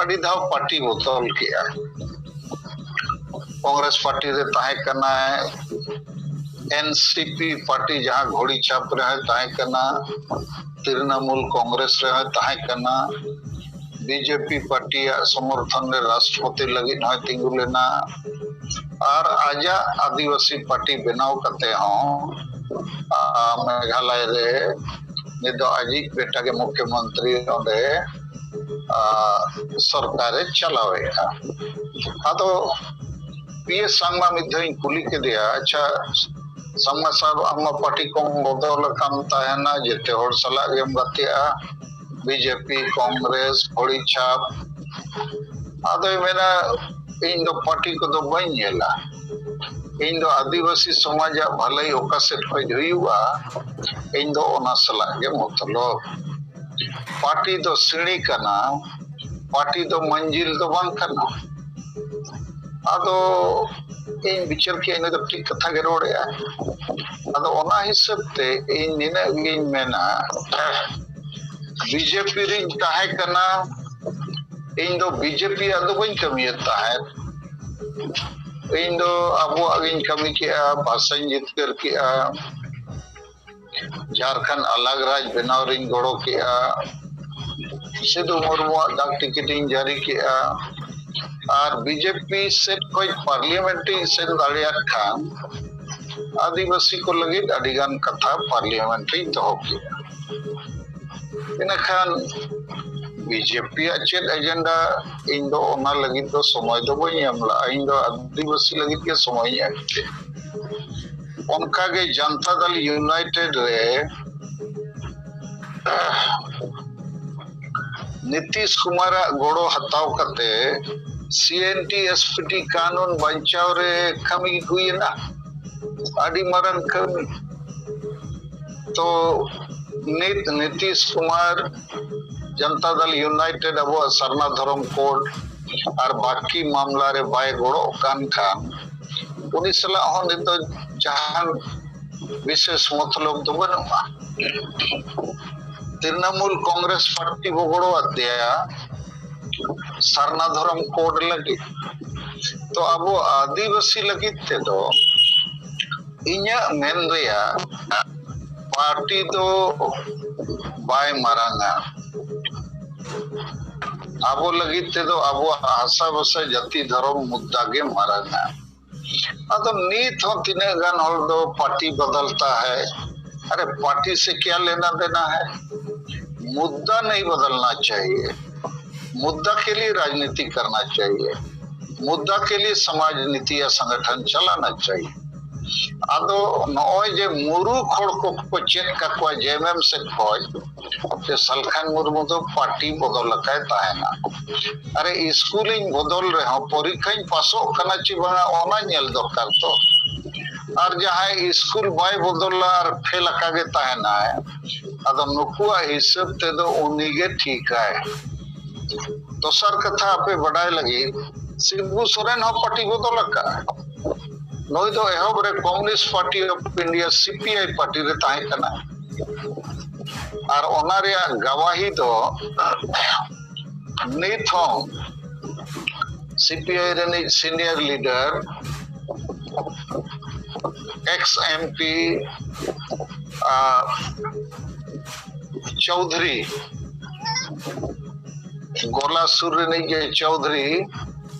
ᱟᱹᱰᱤ ᱫᱷᱟᱣ ᱯᱟᱨᱴᱤ ᱵᱚᱫᱚᱞ ᱠᱮᱜᱼᱟ᱾ ᱠᱚᱝᱜᱨᱮᱥ ᱯᱟᱨᱴᱤ ᱨᱮ ᱛᱟᱦᱮᱸ ᱠᱟᱱᱟᱭ, NCP ᱯᱟᱨᱴᱤ ᱡᱟᱦᱟᱸ ᱜᱷᱚᱲᱤ ᱪᱷᱟᱯ ᱨᱮᱦᱚᱸᱭ ᱛᱟᱦᱮᱸ ᱠᱟᱱᱟ, ᱛᱨᱤᱱᱟᱢᱩᱞ ᱠᱚᱝᱜᱨᱮᱥ ᱨᱮᱦᱚᱸᱭ ᱛᱟᱦᱮᱸ ᱠᱟᱱᱟ᱾ ᱵᱤᱡᱮᱯᱤ ᱯᱟᱨᱴᱤᱭᱟᱜ ᱥᱚᱢᱚᱨᱛᱷᱚᱱ ᱨᱮ ᱨᱟᱥᱴᱨᱚᱯᱚᱛᱤ ᱞᱟᱹᱜᱤᱫ ᱦᱚᱸᱭ ᱛᱤᱸᱜᱩ ᱞᱮᱱᱟ᱾ ᱟᱨ ᱟᱡᱟᱜ ᱟᱹᱫᱤᱵᱟᱹᱥᱤ ᱯᱟᱨᱴᱤ ᱵᱮᱱᱟᱣ ᱠᱟᱛᱮ ᱦᱚᱸ, ᱟ, ᱢᱮᱜᱷᱟᱞᱚᱭ ᱨᱮ ᱱᱤᱛ ᱫᱚ ᱟᱡᱤᱡ ᱵᱮᱴᱟ ᱜᱮ ᱢᱩᱠᱷᱭᱚᱢᱚᱱᱛᱨᱤ ᱚᱸᱰᱮ, ᱟ, ᱥᱚᱨᱠᱟᱨᱮ ᱪᱟᱞᱟᱣᱮᱫᱼᱟ᱾ ᱟᱫᱚ ᱯᱤ ᱮᱥ ᱥᱟᱝᱢᱟ ᱢᱤᱫ ᱫᱷᱟᱣ ᱤᱧ ᱠᱩᱞᱤ ᱠᱮᱫᱮᱭᱟ, "ᱟᱪᱪᱷᱟ ᱥᱟᱝᱢᱟ ᱥᱟᱦᱮᱵᱽ, ᱟᱢ ᱢᱟ ᱯᱟᱨᱴᱤ ᱠᱚᱢ ᱵᱚᱫᱚᱞ ᱟᱠᱟᱱ ᱛᱟᱦᱮᱱᱟ, ᱡᱮᱛᱮ ᱦᱚᱲ ᱥᱟᱞᱟᱜ ᱜᱮᱢ ᱜᱟᱛᱮᱜᱼᱟ, ᱵᱤᱡᱮᱯᱤ, ᱠᱚᱝᱜᱨᱮᱥ, ᱦᱚᱲᱤ ᱪᱷᱟᱯ?" ᱟᱫᱚᱭ ᱢᱮᱱᱟ, "ᱤᱧ ᱫᱚ ᱯᱟᱨᱴᱤ ᱠᱚᱫᱚ ᱵᱟᱹᱧ ᱧᱮᱞᱟ, ᱤᱧ ᱫᱚ ᱟᱹᱫᱤᱵᱟᱹᱥᱤ ᱥᱚᱢᱟᱡᱟᱜ ᱵᱷᱟᱹᱞᱟᱹᱭ ᱚᱠᱟ ᱥᱮᱫ ᱠᱷᱚᱱ ᱦᱩᱭᱩᱜᱼᱟ, ᱤᱧ ᱫᱚ ᱚᱱᱟ ᱥᱟᱞᱟᱜ ᱜᱮ ᱢᱚᱛᱞᱚᱵ᱾ ᱯᱟᱨᱴᱤ ᱫᱚ ᱥᱤᱬᱤ ᱠᱟᱱᱟ, ᱯᱟᱨᱴᱤ ᱫᱚ ᱢᱟᱹᱧᱡᱤᱞ ᱫᱚ ᱵᱟᱝ ᱠᱟᱱᱟ᱾" ᱟᱫᱚ ᱤᱧ ᱵᱤᱪᱟᱹᱨ ᱠᱮᱜᱼᱟ, ᱤᱱᱟᱹ ᱫᱚ ᱴᱷᱤᱠ ᱠᱟᱛᱷᱟ ᱜᱮ ᱨᱚᱲᱮᱜᱼᱟ᱾ ᱟᱫᱚ ᱚᱱᱟ ᱦᱤᱥᱟᱹᱵ ᱛᱮ ᱤᱧ ᱱᱤᱱᱟᱹᱜ ᱜᱤᱧ ᱢᱮᱱᱟ, ᱵᱤᱡᱮᱯᱤ ᱨᱤᱧ ᱛᱟᱦᱮᱸ ᱠᱟᱱᱟ, ᱤᱧ ᱫᱚ ᱵᱤᱡᱮᱯᱤ ᱭᱟᱜ ᱫᱚ ᱵᱟᱹᱧ ᱠᱟᱹᱢᱤᱭᱮᱫ ᱛᱟᱦᱮᱸᱫ᱾ ᱤᱧ ᱫᱚ ᱟᱵᱚᱣᱟᱜ ᱜᱤᱧ ᱠᱟᱹᱢᱤ ᱠᱮᱜᱼᱟ, ᱵᱷᱟᱥᱟᱧ ᱡᱤᱛᱠᱟᱹᱨ ᱠᱮᱜᱼᱟ, ᱡᱷᱟᱲᱠᱷᱚᱸᱰ ᱟᱞᱟᱜᱽ ᱨᱟᱡᱽ ᱵᱮᱱᱟᱣ ᱨᱤᱧ ᱜᱚᱲᱚ ᱠᱮᱜᱼᱟ, ᱥᱤᱫᱩ ᱢᱩᱨᱢᱩᱣᱟᱜ ᱰᱟᱠ ᱴᱤᱠᱤᱴ ᱤᱧ ᱡᱟᱹᱨᱤ ᱠᱮᱜᱼᱟ, ᱟᱨ ᱵᱤᱡᱮᱯᱤ ᱥᱮᱫ ᱠᱷᱚᱱ ᱯᱟᱨᱞᱤᱭᱟᱢᱮᱱᱴ ᱤᱧ ᱥᱮᱱ ᱫᱟᱲᱮᱭᱟᱜ ᱠᱷᱟᱱ ᱟᱹᱫᱤᱵᱟᱹᱥᱤ ᱠᱚ ᱞᱟᱹᱜᱤᱫ ᱟᱹᱰᱤᱜᱟᱱ ᱠᱟᱛᱷᱟ ᱯᱟᱨᱞᱤᱭᱟᱢᱮᱱᱴ ᱨᱤᱧ ᱫᱚᱦᱚ ᱠᱮᱜᱼᱟ᱾ ᱤᱱᱟᱹᱠᱷᱟᱱ ᱵᱤᱡᱮᱯᱤ ᱭᱟᱜ ᱪᱮᱫ ᱮᱡᱮᱱᱰᱟ, ᱤᱧ ᱫᱚ ᱚᱱᱟ ᱞᱟᱹᱜᱤᱫ ᱫᱚ ᱥᱚᱢᱚᱭ ᱫᱚ ᱵᱟᱹᱧ ᱮᱢ ᱞᱟᱜᱼᱟ᱾ ᱤᱧ ᱫᱚ ᱟᱹᱫᱤᱵᱟᱹᱥᱤ ᱞᱟᱹᱜᱤᱫ ᱜᱮ ᱥᱚᱢᱚᱭ ᱤᱧ ᱮᱢ ᱠᱮᱫ᱾ ᱚᱱᱠᱟᱜᱮ ᱡᱟᱱᱛᱟ ᱫᱟᱞ ᱭᱩᱱᱟᱭᱴᱮᱰ ᱨᱮ ᱱᱤᱛᱤᱥ ᱠᱩᱢᱟᱨᱟᱜ ᱜᱚᱲᱚ ᱦᱟᱛᱟᱣ ᱠᱟᱛᱮ ᱥᱤ N T S P T ᱠᱟᱹᱱᱩᱱ ᱵᱟᱧᱪᱟᱣ ᱨᱮ ᱠᱟᱹᱢᱤ ᱦᱩᱭᱮᱱᱟ, ᱟᱹᱰᱤ ᱢᱟᱨᱟᱝ ᱠᱟᱹᱢᱤ᱾ ᱛᱚ ᱱᱤᱛ ᱱᱤᱛᱤᱥ ᱠᱩᱢᱟᱨ, ᱡᱟᱱᱛᱟ ᱫᱟᱞ ᱭᱩᱱᱟᱭᱴᱮᱰ ᱟᱵᱚᱣᱟᱜ ᱥᱟᱨᱱᱟ ᱫᱷᱚᱨᱚᱢ ᱠᱳᱰ ᱟᱨ ᱵᱟᱹᱠᱤ ᱢᱟᱢᱞᱟ ᱨᱮ ᱵᱟᱭ ᱜᱚᱲᱚᱜ ᱠᱟᱱ ᱠᱷᱟᱱ ᱩᱱᱤ ᱥᱟᱞᱟᱜ ᱦᱚᱸ ᱱᱤᱛ ᱫᱚ ᱡᱟᱦᱟᱱ ᱵᱤᱥᱮᱥ ᱢᱚᱛᱞᱚᱵ ᱫᱚ ᱵᱟᱹᱱᱩᱜᱼᱟ᱾ ᱛᱨᱤᱱᱚᱢᱩᱞ ᱠᱚᱝᱜᱨᱮᱥ ᱯᱟᱨᱴᱤ ᱵᱚ ᱜᱚᱲᱚ ᱟᱫᱮᱭᱟ ᱥᱟᱨᱱᱟ ᱫᱷᱚᱨᱚᱢ ᱠᱳᱰ ᱞᱟᱹᱜᱤᱫ᱾ ᱛᱚ ᱟᱵᱚ ᱟᱹᱫᱤᱵᱟᱹᱥᱤ ᱞᱟᱹᱜᱤᱫ ᱛᱮᱫᱚ ᱤᱧᱟᱹᱜ ᱢᱮᱱ ᱨᱮᱭᱟᱜ ᱯᱟᱨᱴᱤ ᱫᱚ ᱵᱟᱭ ᱢᱟᱨᱟᱝᱟ᱾ ᱟᱵᱚ ᱞᱟᱹᱜᱤᱫ ᱛᱮᱫᱚ ᱟᱵᱚᱣᱟᱜ ᱦᱟᱥᱟ ᱵᱷᱟᱥᱟ, ᱡᱟᱹᱛᱤ, ᱫᱷᱚᱨᱚᱢ ᱢᱩᱫᱽᱫᱟ ᱜᱮ ᱢᱟᱨᱟᱝᱟ᱾ ᱟᱫᱚ ᱱᱤᱛ ᱦᱚᱸ ᱛᱤᱱᱟᱹᱜ ᱜᱟᱱ ᱦᱚᱲ ᱫᱚ ᱯᱟᱨᱴᱤ ᱵᱚᱫᱚᱞᱛᱟ ᱦᱟᱭ, ᱟᱨᱮ ᱯᱟᱨᱴᱤ ᱥᱮ ᱠᱮᱭᱟ ᱞᱮᱱᱟ ᱫᱮᱱᱟ ᱦᱟᱭ, ᱢᱩᱫᱽᱫᱟ ᱱᱟᱦᱤ ᱵᱚᱫᱚᱞᱱᱟ ᱪᱟᱦᱤᱭᱮ, ᱢᱩᱫᱽᱫᱟ ᱠᱮ ᱞᱤᱭᱮ ᱨᱟᱡᱽᱱᱤᱛᱤ ᱠᱟᱨᱱᱟ ᱪᱟᱦᱤᱭᱮ, ᱢᱩᱫᱽᱫᱟ ᱠᱮ ᱞᱤᱭᱮ ᱥᱚᱢᱟᱡᱽ ᱱᱤᱛᱤ ᱭᱟ ᱥᱚᱝᱜᱚᱴᱷᱚᱱ ᱪᱟᱞᱟᱱᱟ ᱪᱟᱦᱤᱭᱮ᱾ ᱟᱫᱚ ᱱᱚᱜᱼᱚᱭ ᱡᱮ ᱢᱩᱨᱩᱠ ᱦᱚᱲ ᱠᱚᱠᱚ ᱪᱮᱫ ᱠᱟᱠᱚᱣᱟ ᱡᱮ ᱮᱢ ᱮᱢ ᱥᱮᱫ ᱠᱷᱚᱡ, ᱡᱮ ᱥᱟᱞᱠᱷᱟᱱ ᱢᱩᱨᱢᱩ ᱫᱚ ᱯᱟᱨᱴᱤ ᱵᱚᱫᱚᱞ ᱟᱠᱟᱭ ᱛᱟᱦᱮᱱᱟ᱾ ᱟᱨᱮ ᱤᱥᱠᱩᱞᱤᱧ ᱵᱚᱫᱚᱞ ᱨᱮᱦᱚᱸ ᱯᱚᱨᱤᱠᱠᱷᱟᱧ ᱯᱟᱥᱚᱜ ᱠᱟᱱᱟ ᱪᱮ ᱵᱟᱝᱟ, ᱚᱱᱟ ᱧᱮᱞ ᱫᱚᱨᱠᱟᱨ ᱛᱚ᱾ ᱟᱨ ᱡᱟᱦᱟᱸᱭ ᱤᱥᱠᱩᱞ ᱵᱟᱭ ᱵᱚᱫᱚᱞᱟ ᱟᱨ ᱯᱷᱮᱞ ᱟᱠᱟ ᱜᱮ ᱛᱟᱦᱮᱱᱟᱭ, ᱟᱫᱚ ᱱᱩᱠᱩᱣᱟᱜ ᱦᱤᱥᱟᱹᱵ ᱛᱮᱫᱚ ᱩᱱᱤ ᱜᱮ ᱴᱷᱤᱠᱟᱭ᱾ ᱫᱚᱥᱟᱨ ᱠᱟᱛᱷᱟ ᱟᱯᱮ ᱵᱟᱰᱟᱭ ᱞᱟᱹᱜᱤᱫ, ᱥᱤᱵᱩ ᱥᱚᱨᱮᱱ ᱦᱚᱸ ᱯᱟᱨᱴᱤ ᱵᱚᱫᱚᱞ ᱟᱠᱟᱫᱼᱟ᱾ ᱱᱩᱭ ᱫᱚ ᱮᱦᱚᱵ ᱨᱮ Communist Party of India, C P I party ᱨᱮ ᱛᱟᱦᱮᱸ ᱠᱟᱱᱟ᱾ ᱟᱨ ᱚᱱᱟ ᱨᱮᱭᱟᱜ ᱜᱟᱣᱟᱦᱤ ᱫᱚ ᱱᱤᱛ ᱦᱚᱸ C P I ᱨᱤᱱᱤᱡ senior leader, ex M P, ᱟᱨ ᱪᱳᱣᱫᱷᱩᱨᱤ, ᱜᱚᱞᱟ ᱥᱩᱨ ᱨᱤᱱᱤᱡ ᱜᱮ ᱪᱳᱣᱫᱷᱩᱨᱤ,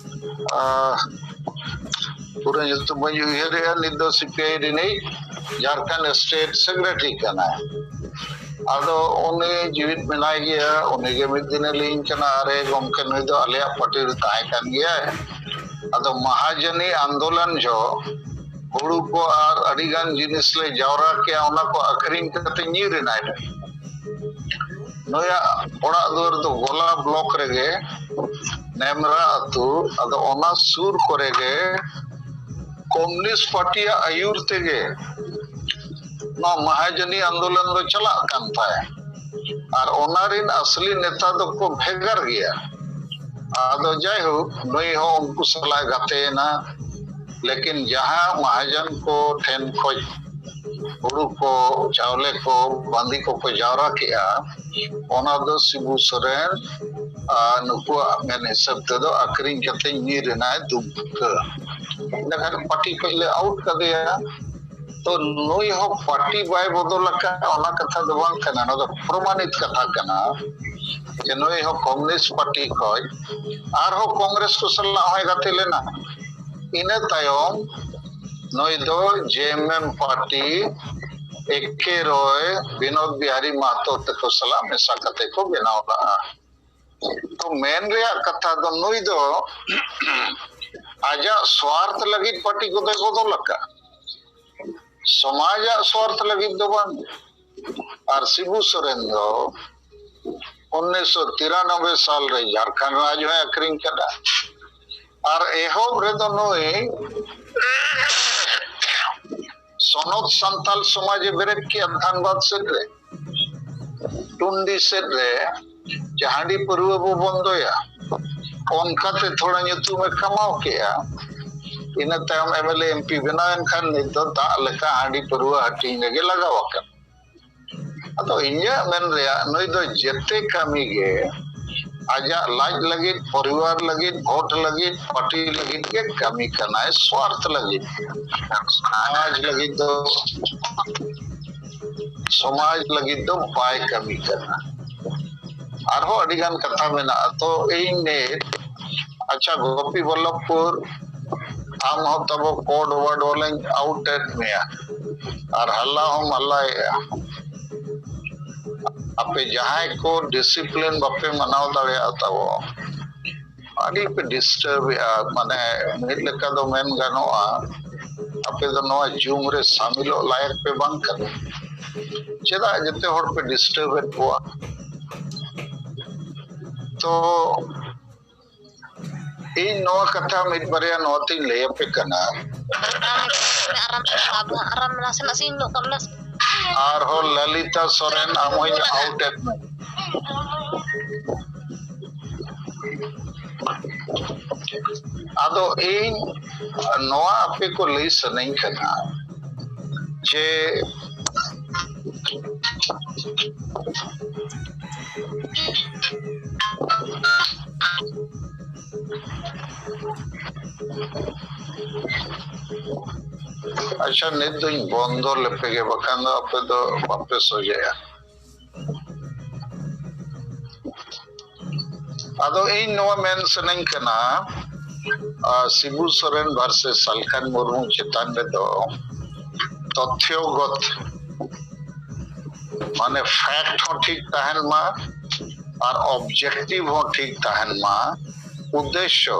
ᱟᱨ ᱯᱩᱨᱟᱹ ᱧᱩᱛᱩᱢ ᱵᱟᱹᱧ ᱩᱭᱦᱟᱹᱨᱮᱜᱼᱟ, ᱱᱤᱛ ᱫᱚ C P I ᱨᱤᱱᱤᱡ ᱡᱷᱟᱲᱠᱷᱚᱸᱰ state secretary ᱠᱟᱱᱟᱭ᱾ ᱟᱫᱚ ᱩᱱᱤ ᱡᱤᱣᱤᱫ ᱢᱮᱱᱟᱭ ᱜᱮᱭᱟ, ᱩᱱᱤ ᱜᱮ ᱢᱤᱫ ᱫᱤᱱᱮ ᱞᱟᱹᱭᱟᱹᱧ ᱠᱟᱱᱟ, "ᱟᱨᱮ ᱜᱚᱢᱠᱮ, ᱱᱩᱭ ᱫᱚ ᱟᱞᱮᱭᱟᱜ ᱯᱟᱨᱴᱤ ᱨᱮ ᱛᱟᱦᱮᱸ ᱠᱟᱱ ᱜᱮᱭᱟᱭ, ᱟᱫᱚ ᱢᱟᱦᱟᱡᱚᱱᱤ ᱟᱱᱫᱳᱞᱚᱱ ᱡᱚᱦᱚᱜ ᱦᱩᱲᱩ ᱠᱚ ᱟᱨ ᱟᱹᱰᱤ ᱜᱟᱱ ᱡᱤᱱᱤᱥ ᱞᱮ ᱡᱟᱣᱨᱟ ᱠᱮᱜᱼᱟ, ᱚᱱᱟ ᱠᱚ ᱟᱹᱠᱷᱨᱤᱧ ᱠᱟᱛᱮ ᱧᱤᱨ ᱮᱱᱟᱭ᱾ ᱱᱩᱭᱟᱜ ᱚᱲᱟᱜ ᱫᱩᱣᱟᱹᱨ ᱫᱚ ᱜᱚᱞᱟ ᱵᱞᱚᱠ ᱨᱮᱜᱮ, ᱱᱮᱢᱨᱟ ᱟᱹᱛᱩ, ᱟᱫᱚ ᱚᱱᱟ ᱥᱩᱨ ᱠᱚᱨᱮ ᱜᱮ ᱠᱚᱢᱩᱱᱤᱥᱴ ᱯᱟᱨᱴᱤᱭᱟᱜ ᱟᱹᱭᱩᱨ ᱛᱮᱜᱮ ᱱᱚᱣᱟ ᱢᱟᱦᱟᱡᱚᱱᱤ ᱟᱱᱫᱳᱞᱚᱱ ᱫᱚ ᱪᱟᱞᱟᱜ ᱠᱟᱱ ᱛᱟᱦᱮᱸᱫ᱾ ᱟᱨ ᱚᱱᱟ ᱨᱤᱱ ᱟᱥᱞᱤ ᱱᱮᱛᱟ ᱫᱚᱠᱚ ᱵᱷᱮᱜᱟᱨ ᱜᱮᱭᱟ᱾ ᱟᱫᱚ ᱡᱟᱭᱦᱳᱠ, ᱱᱩᱭ ᱦᱚᱸ ᱩᱱᱠᱩ ᱥᱟᱞᱟᱜ ᱜᱟᱛᱮᱭᱮᱱᱟ, ᱞᱮᱠᱤᱱ ᱡᱟᱦᱟᱸ ᱢᱟᱦᱟᱡᱚᱱ ᱠᱚ ᱴᱷᱮᱱ ᱠᱷᱚᱡ ᱦᱩᱲᱩ ᱠᱚ, ᱪᱟᱣᱞᱮ ᱠᱚ, ᱵᱟᱸᱫᱤ ᱠᱚᱠᱚ ᱡᱟᱣᱨᱟ ᱠᱮᱜᱼᱟ, ᱚᱱᱟ ᱫᱚ ᱥᱤᱵᱩ ᱥᱚᱨᱮᱱ ᱟᱨ ᱱᱩᱠᱩᱣᱟᱜ ᱢᱮᱱ ᱦᱤᱥᱟᱹᱵ ᱛᱮᱫᱚ ᱟᱹᱠᱷᱨᱤᱧ ᱠᱟᱛᱮ ᱧᱤᱨ ᱮᱱᱟᱭ ᱫᱩᱢᱠᱟᱹ᱾ ᱤᱱᱟᱹ ᱠᱷᱟᱱ ᱯᱟᱨᱴᱤ ᱠᱷᱚᱡ ᱞᱮ ᱟᱣᱩᱴ ᱠᱟᱫᱮᱭᱟ᱾ ᱛᱚ ᱱᱩᱭ ᱦᱚᱸ ᱯᱟᱨᱴᱤ ᱵᱟᱭ ᱵᱚᱫᱚᱞ ᱟᱠᱟᱫ, ᱚᱱᱟ ᱠᱟᱛᱷᱟ ᱫᱚ ᱵᱟᱝ ᱠᱟᱱᱟ, ᱱᱚᱣᱟ ᱫᱚ ᱯᱨᱚᱢᱟᱱᱤᱛ ᱠᱟᱛᱷᱟ ᱠᱟᱱᱟ᱾ ᱡᱮ ᱱᱩᱭ ᱦᱚᱸ ᱠᱚᱢᱭᱩᱱᱤᱥᱴ ᱯᱟᱨᱴᱤ ᱠᱷᱚᱱ, ᱟᱨᱦᱚᱸ ᱠᱚᱝᱜᱨᱮᱥ ᱠᱚ ᱥᱟᱞᱟᱜ ᱦᱚᱸᱭ ᱜᱟᱛᱮ ᱞᱮᱱᱟ᱾ ᱤᱱᱟᱹ ᱛᱟᱭᱚᱢ ᱱᱩᱭ ᱫᱚ ᱡᱮ ᱮᱢ ᱮᱢ ᱯᱟᱨᱴᱤ, ᱮᱠᱮ ᱨᱚᱭ ᱵᱤᱱᱳᱫ ᱵᱤᱦᱟᱨᱤ ᱢᱟᱦᱛᱚ ᱛᱟᱠᱚ ᱥᱟᱞᱟᱜ ᱢᱮᱥᱟ ᱠᱟᱛᱮ ᱠᱚ ᱵᱮᱱᱟᱣ ᱞᱟᱜᱼᱟ᱾ ᱛᱚ ᱢᱮᱱ ᱨᱮᱭᱟᱜ ᱠᱟᱛᱷᱟ ᱫᱚ, ᱱᱩᱭ ᱫᱚ ᱟᱡᱟᱜ ᱥᱣᱟᱨᱛᱷ ᱞᱟᱹᱜᱤᱫ ᱯᱟᱨᱴᱤ ᱠᱚᱫᱚᱭ ᱵᱚᱫᱚᱞ ᱟᱠᱟᱫᱼᱟ, ᱥᱚᱢᱟᱡᱟᱜ ᱥᱣᱟᱨᱛᱷ ᱞᱟᱹᱜᱤᱫ ᱫᱚ ᱵᱟᱝ᱾ ᱟᱨ ᱥᱤᱵᱩ ᱥᱚᱨᱮᱱ ᱫᱚ ᱩᱱᱤᱥᱥᱚ ᱛᱤᱨᱟᱱᱚᱵᱵᱳᱭ ᱥᱟᱞ ᱨᱮ ᱡᱷᱟᱲᱠᱷᱚᱸᱰ ᱨᱟᱡᱽ ᱦᱚᱸᱭ ᱟᱹᱠᱷᱨᱤᱧ ᱠᱟᱫᱟ᱾ ᱟᱨ ᱮᱦᱚᱵ ᱨᱮᱫᱚ ᱱᱩᱭ ᱥᱚᱱᱚᱛ ᱥᱟᱱᱛᱟᱞ ᱥᱚᱢᱟᱡᱽ ᱮ ᱵᱮᱨᱮᱫ ᱠᱮᱫᱼᱟ ᱫᱷᱟᱱᱵᱟᱫᱽ ᱥᱮᱫ ᱨᱮ, ᱴᱩᱱᱰᱤ ᱥᱮᱫ ᱨᱮ, ᱡᱮ ᱦᱟᱺᱰᱤ ᱯᱟᱹᱨᱣᱟᱹ ᱵᱚ ᱵᱚᱱᱫᱚᱭᱟ, ᱚᱱᱠᱟᱛᱮ ᱛᱷᱚᱲᱟ ᱧᱩᱛᱩᱢ ᱮ ᱠᱟᱢᱟᱣ ᱠᱮᱫᱼᱟ᱾ ᱤᱱᱟᱹ ᱛᱟᱭᱚᱢ M L A M P ᱵᱮᱱᱟᱣ ᱮᱱ ᱠᱷᱟᱱ ᱱᱤᱛ ᱫᱚ ᱫᱟᱜ ᱞᱮᱠᱟ ᱦᱟᱺᱰᱤ ᱯᱟᱹᱨᱣᱟᱹ ᱦᱟᱹᱴᱤᱧ ᱨᱮᱜᱮ ᱞᱟᱜᱟᱣ ᱟᱠᱟᱱᱟ᱾ ᱟᱫᱚ ᱤᱧᱟᱹᱜ ᱢᱮᱱ ᱨᱮᱭᱟᱜ, ᱱᱩᱭ ᱫᱚ ᱡᱮᱛᱮ ᱠᱟᱹᱢᱤ ᱜᱮ ᱟᱡᱟᱜ ᱞᱟᱡ ᱞᱟᱹᱜᱤᱫ, ᱯᱚᱨᱤᱵᱟᱨ ᱞᱟᱹᱜᱤᱫ, ᱵᱷᱳᱴ ᱞᱟᱹᱜᱤᱫ, ᱯᱟᱨᱴᱤ ᱞᱟᱹᱜᱤᱫ ᱜᱮ ᱠᱟᱹᱢᱤ ᱠᱟᱱᱟᱭ, ᱥᱣᱟᱨᱛᱷ ᱞᱟᱹᱜᱤᱫ᱾ ᱥᱚᱢᱟᱡᱽ ᱞᱟᱹᱜᱤᱫ ᱫᱚ, ᱥᱚᱢᱟᱡᱽ ᱞᱟᱹᱜᱤᱫ ᱫᱚ ᱵᱟᱭ ᱠᱟᱹᱢᱤ ᱠᱟᱱᱟ᱾ ᱟᱨᱦᱚᱸ ᱟᱹᱰᱤ ᱜᱟᱱ ᱠᱟᱛᱷᱟ ᱢᱮᱱᱟᱜᱼᱟ᱾ ᱛᱚ ᱤᱧ ᱱᱤᱛ, ᱟᱪᱪᱷᱟ, ᱜᱳᱯᱤ ᱵᱚᱞᱞᱚᱵᱷᱯᱩᱨ, ᱟᱢ ᱦᱚᱸ ᱛᱟᱵᱚ code word ᱵᱚᱞᱮᱧ out ᱮᱫ ᱢᱮᱭᱟ, ᱟᱨ ᱦᱟᱞᱞᱟ ᱦᱚᱸᱢ ᱦᱟᱞᱞᱟᱭᱮᱫᱼᱟ᱾ ᱟᱯᱮ ᱡᱟᱦᱟᱸᱭ ᱠᱚ ᱰᱤᱥᱤᱯᱞᱤᱱ ᱵᱟᱯᱮ ᱢᱟᱱᱟᱣ ᱫᱟᱲᱮᱭᱟᱜᱼᱟ ᱛᱟᱵᱚ, ᱟᱹᱰᱤ ᱯᱮ ᱰᱤᱥᱴᱟᱨᱵ ᱮᱫᱼᱟ᱾ ᱢᱟᱱᱮ, ᱢᱤᱫ ᱞᱮᱠᱟ ᱫᱚ ᱢᱮᱱ ᱜᱟᱱᱚᱜᱼᱟ, ᱟᱯᱮ ᱫᱚ ᱱᱚᱣᱟ ᱡᱩᱢ ᱨᱮ ᱥᱟᱢᱤᱞᱚᱜ ᱞᱟᱭᱚᱠ ᱯᱮ ᱵᱟᱝ ᱠᱟᱱᱟ᱾ ᱪᱮᱫᱟᱜ ᱡᱮᱛᱮ ᱦᱚᱲ ᱯᱮ ᱰᱤᱥᱴᱟᱨᱵ ᱮᱫ ᱠᱚᱣᱟ? ᱛᱚ ᱤᱧ ᱱᱚᱣᱟ ᱠᱟᱛᱷᱟ ᱢᱤᱫ ᱵᱟᱨᱭᱟ ᱱᱚᱣᱟ ᱛᱤᱧ ᱞᱟᱹᱭ ᱟᱯᱮ ᱠᱟᱱᱟ᱾ ᱟᱨᱟᱢ, ᱟᱨᱟᱢ, ᱟᱨᱟᱢ, ᱟᱨᱟᱢ ᱱᱟᱥᱮᱱᱟᱜ ᱥᱤᱧ ᱧᱚᱜ ᱠᱟᱜ ᱢᱮ᱾ ᱟᱨᱦᱚᱸ ᱞᱟᱞᱤᱛᱟ ᱥᱚᱨᱮᱱ, ᱟᱢ ᱦᱚᱸᱧ out ᱮᱫ ᱢᱮ᱾ ᱟᱫᱚ ᱤᱧ ᱱᱚᱣᱟ ᱟᱯᱮ ᱠᱚ ᱞᱟᱹᱭ ᱥᱟᱱᱟᱧ ᱠᱟᱱᱟ ᱡᱮ ᱟᱪᱪᱷᱟ, ᱱᱤᱛ ᱫᱚᱧ ᱵᱚᱱᱫᱚ ᱞᱮᱯᱮ ᱜᱮ, ᱵᱟᱠᱷᱟᱱ ᱫᱚ ᱟᱯᱮ ᱫᱚ ᱵᱟᱯᱮ ᱥᱚᱡᱷᱮᱜᱼᱟ᱾ ᱟᱫᱚ ᱤᱧ ᱱᱚᱣᱟ ᱢᱮᱱ ᱥᱟᱱᱟᱧ ᱠᱟᱱᱟ, ᱥᱤᱵᱩ ᱥᱚᱨᱮᱱ ᱵᱷᱟᱨᱥᱮᱥ ᱥᱟᱞᱠᱷᱟᱱ ᱢᱩᱨᱢᱩ ᱪᱮᱛᱟᱱ ᱨᱮᱫᱚ ᱛᱚᱛᱷᱭᱚᱜᱚᱛ, ᱢᱟᱱᱮ ᱯᱷᱮᱠᱴ ᱦᱚᱸ ᱴᱷᱤᱠ ᱛᱟᱦᱮᱱ ᱢᱟ ᱟᱨ ᱚᱵᱡᱮᱠᱴᱤᱵᱷ ᱦᱚᱸ ᱴᱷᱤᱠ ᱛᱟᱦᱮᱱ ᱢᱟ᱾ ᱩᱫᱽᱫᱮᱥᱥᱚ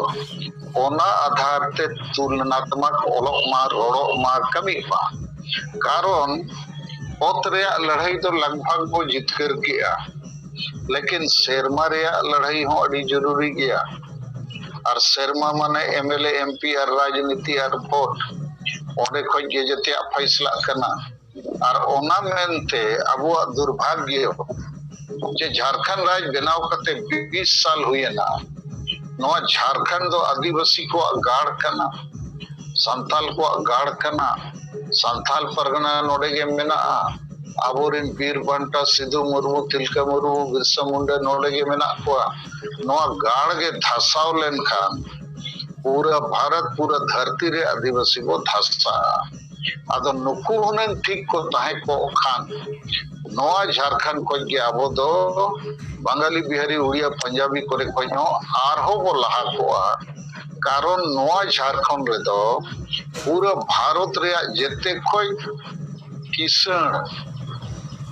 ᱚᱱᱟ ᱟᱫᱷᱟᱨ ᱛᱮ ᱛᱩᱞᱱᱟᱛᱢᱚᱠ ᱚᱞᱚᱜ ᱢᱟ, ᱨᱚᱲᱚᱜ ᱢᱟ, ᱠᱟᱹᱢᱤᱜ ᱢᱟ᱾ ᱠᱟᱨᱚᱱ ᱚᱛ ᱨᱮᱭᱟᱜ ᱞᱟᱹᱲᱦᱟᱹᱭ ᱫᱚ ᱞᱟᱜᱽᱵᱷᱟᱜᱽ ᱵᱚ ᱡᱤᱛᱠᱟᱹᱨ ᱠᱮᱜᱼᱟ, ᱞᱮᱠᱤᱱ ᱥᱮᱨᱢᱟ ᱨᱮᱭᱟᱜ ᱞᱟᱹᱲᱦᱟᱹᱭ ᱦᱚᱸ ᱟᱹᱰᱤ ᱡᱚᱨᱩᱨᱤ ᱜᱮᱭᱟ᱾ ᱟᱨ ᱥᱮᱨᱢᱟ ᱢᱟᱱᱮ M L A, M P R ᱨᱟᱡᱽᱱᱤᱛᱤ ᱟᱨ ᱵᱷᱳᱴ, ᱚᱸᱰᱮ ᱠᱷᱚᱱ ᱜᱮ ᱡᱮᱛᱮᱭᱟᱜ ᱯᱷᱟᱭᱥᱞᱟᱜ ᱠᱟᱱᱟ᱾ ᱟᱨ ᱚᱱᱟ ᱢᱮᱱᱛᱮ ᱟᱵᱚᱣᱟᱜ ᱫᱩᱨᱵᱷᱟᱜᱽᱭᱚ ᱡᱮ ᱡᱷᱟᱲᱠᱷᱚᱸᱰ ᱨᱟᱡᱽ ᱵᱮᱱᱟᱣ ᱠᱟᱛᱮ ᱵᱤᱥ ᱥᱟᱞ ᱦᱩᱭᱮᱱᱟ, ᱱᱚᱣᱟ ᱡᱷᱟᱲᱠᱷᱚᱸᱰ ᱫᱚ ᱟᱹᱫᱤᱵᱟᱹᱥᱤ ᱠᱚᱣᱟᱜ ᱜᱟᱲ ᱠᱟᱱᱟ, ᱥᱟᱱᱛᱟᱞ ᱠᱚᱣᱟᱜ ᱜᱟᱲ ᱠᱟᱱᱟ, ᱥᱟᱱᱛᱟᱞ ᱯᱟᱨᱜᱟᱱᱟ ᱱᱚᱰᱮ ᱜᱮ ᱢᱮᱱᱟᱜᱼᱟ, ᱟᱵᱚᱨᱮᱱ ᱵᱤᱨ ᱵᱟᱱᱴᱟ ᱥᱤᱫᱩ ᱢᱩᱨᱢᱩ, ᱛᱤᱞᱠᱟᱹ ᱢᱩᱨᱢᱩ, ᱵᱤᱨᱥᱟ ᱢᱩᱱᱰᱟ ᱱᱚᱰᱮ ᱜᱮ ᱢᱮᱱᱟᱜ ᱠᱚᱣᱟ᱾ ᱱᱚᱣᱟ ᱜᱟᱲ ᱜᱮ ᱫᱷᱟᱥᱟᱣ ᱞᱮᱱᱠᱷᱟᱱ ᱯᱩᱨᱟᱹ ᱵᱷᱟᱨᱚᱛ, ᱯᱩᱨᱟᱹ ᱫᱷᱟᱹᱨᱛᱤ ᱨᱮ ᱟᱹᱫᱤᱵᱟᱹᱥᱤ ᱵᱚ ᱫᱷᱟᱥᱟᱜᱼᱟ᱾ ᱟᱫᱚ ᱱᱩᱠᱩ ᱦᱩᱱᱟᱹᱝ ᱴᱷᱤᱠ ᱠᱚ ᱛᱟᱦᱮᱸ ᱠᱚᱜ ᱠᱷᱟᱱ ᱱᱚᱣᱟ ᱡᱷᱟᱲᱠᱷᱚᱸᱰ ᱠᱷᱚᱱ ᱜᱮ ᱟᱵᱚ ᱫᱚ ᱵᱟᱝᱜᱟᱞᱤ, ᱵᱤᱦᱟᱨᱤ, ᱩᱲᱤᱭᱟ, ᱯᱟᱧᱡᱟᱵᱤ ᱠᱚᱨᱮ ᱠᱷᱚᱱ ᱦᱚᱸ ᱟᱨᱦᱚᱸ ᱵᱚ ᱞᱟᱦᱟ ᱠᱚᱜᱼᱟ᱾ ᱠᱟᱨᱚᱱ ᱱᱚᱣᱟ ᱡᱷᱟᱲᱠᱷᱚᱸᱰ ᱨᱮᱫᱚ ᱯᱩᱨᱟᱹ ᱵᱷᱟᱨᱚᱛ ᱨᱮᱭᱟᱜ ᱡᱮᱛᱮ ᱠᱷᱚᱱ ᱠᱤᱥᱟᱹᱬ,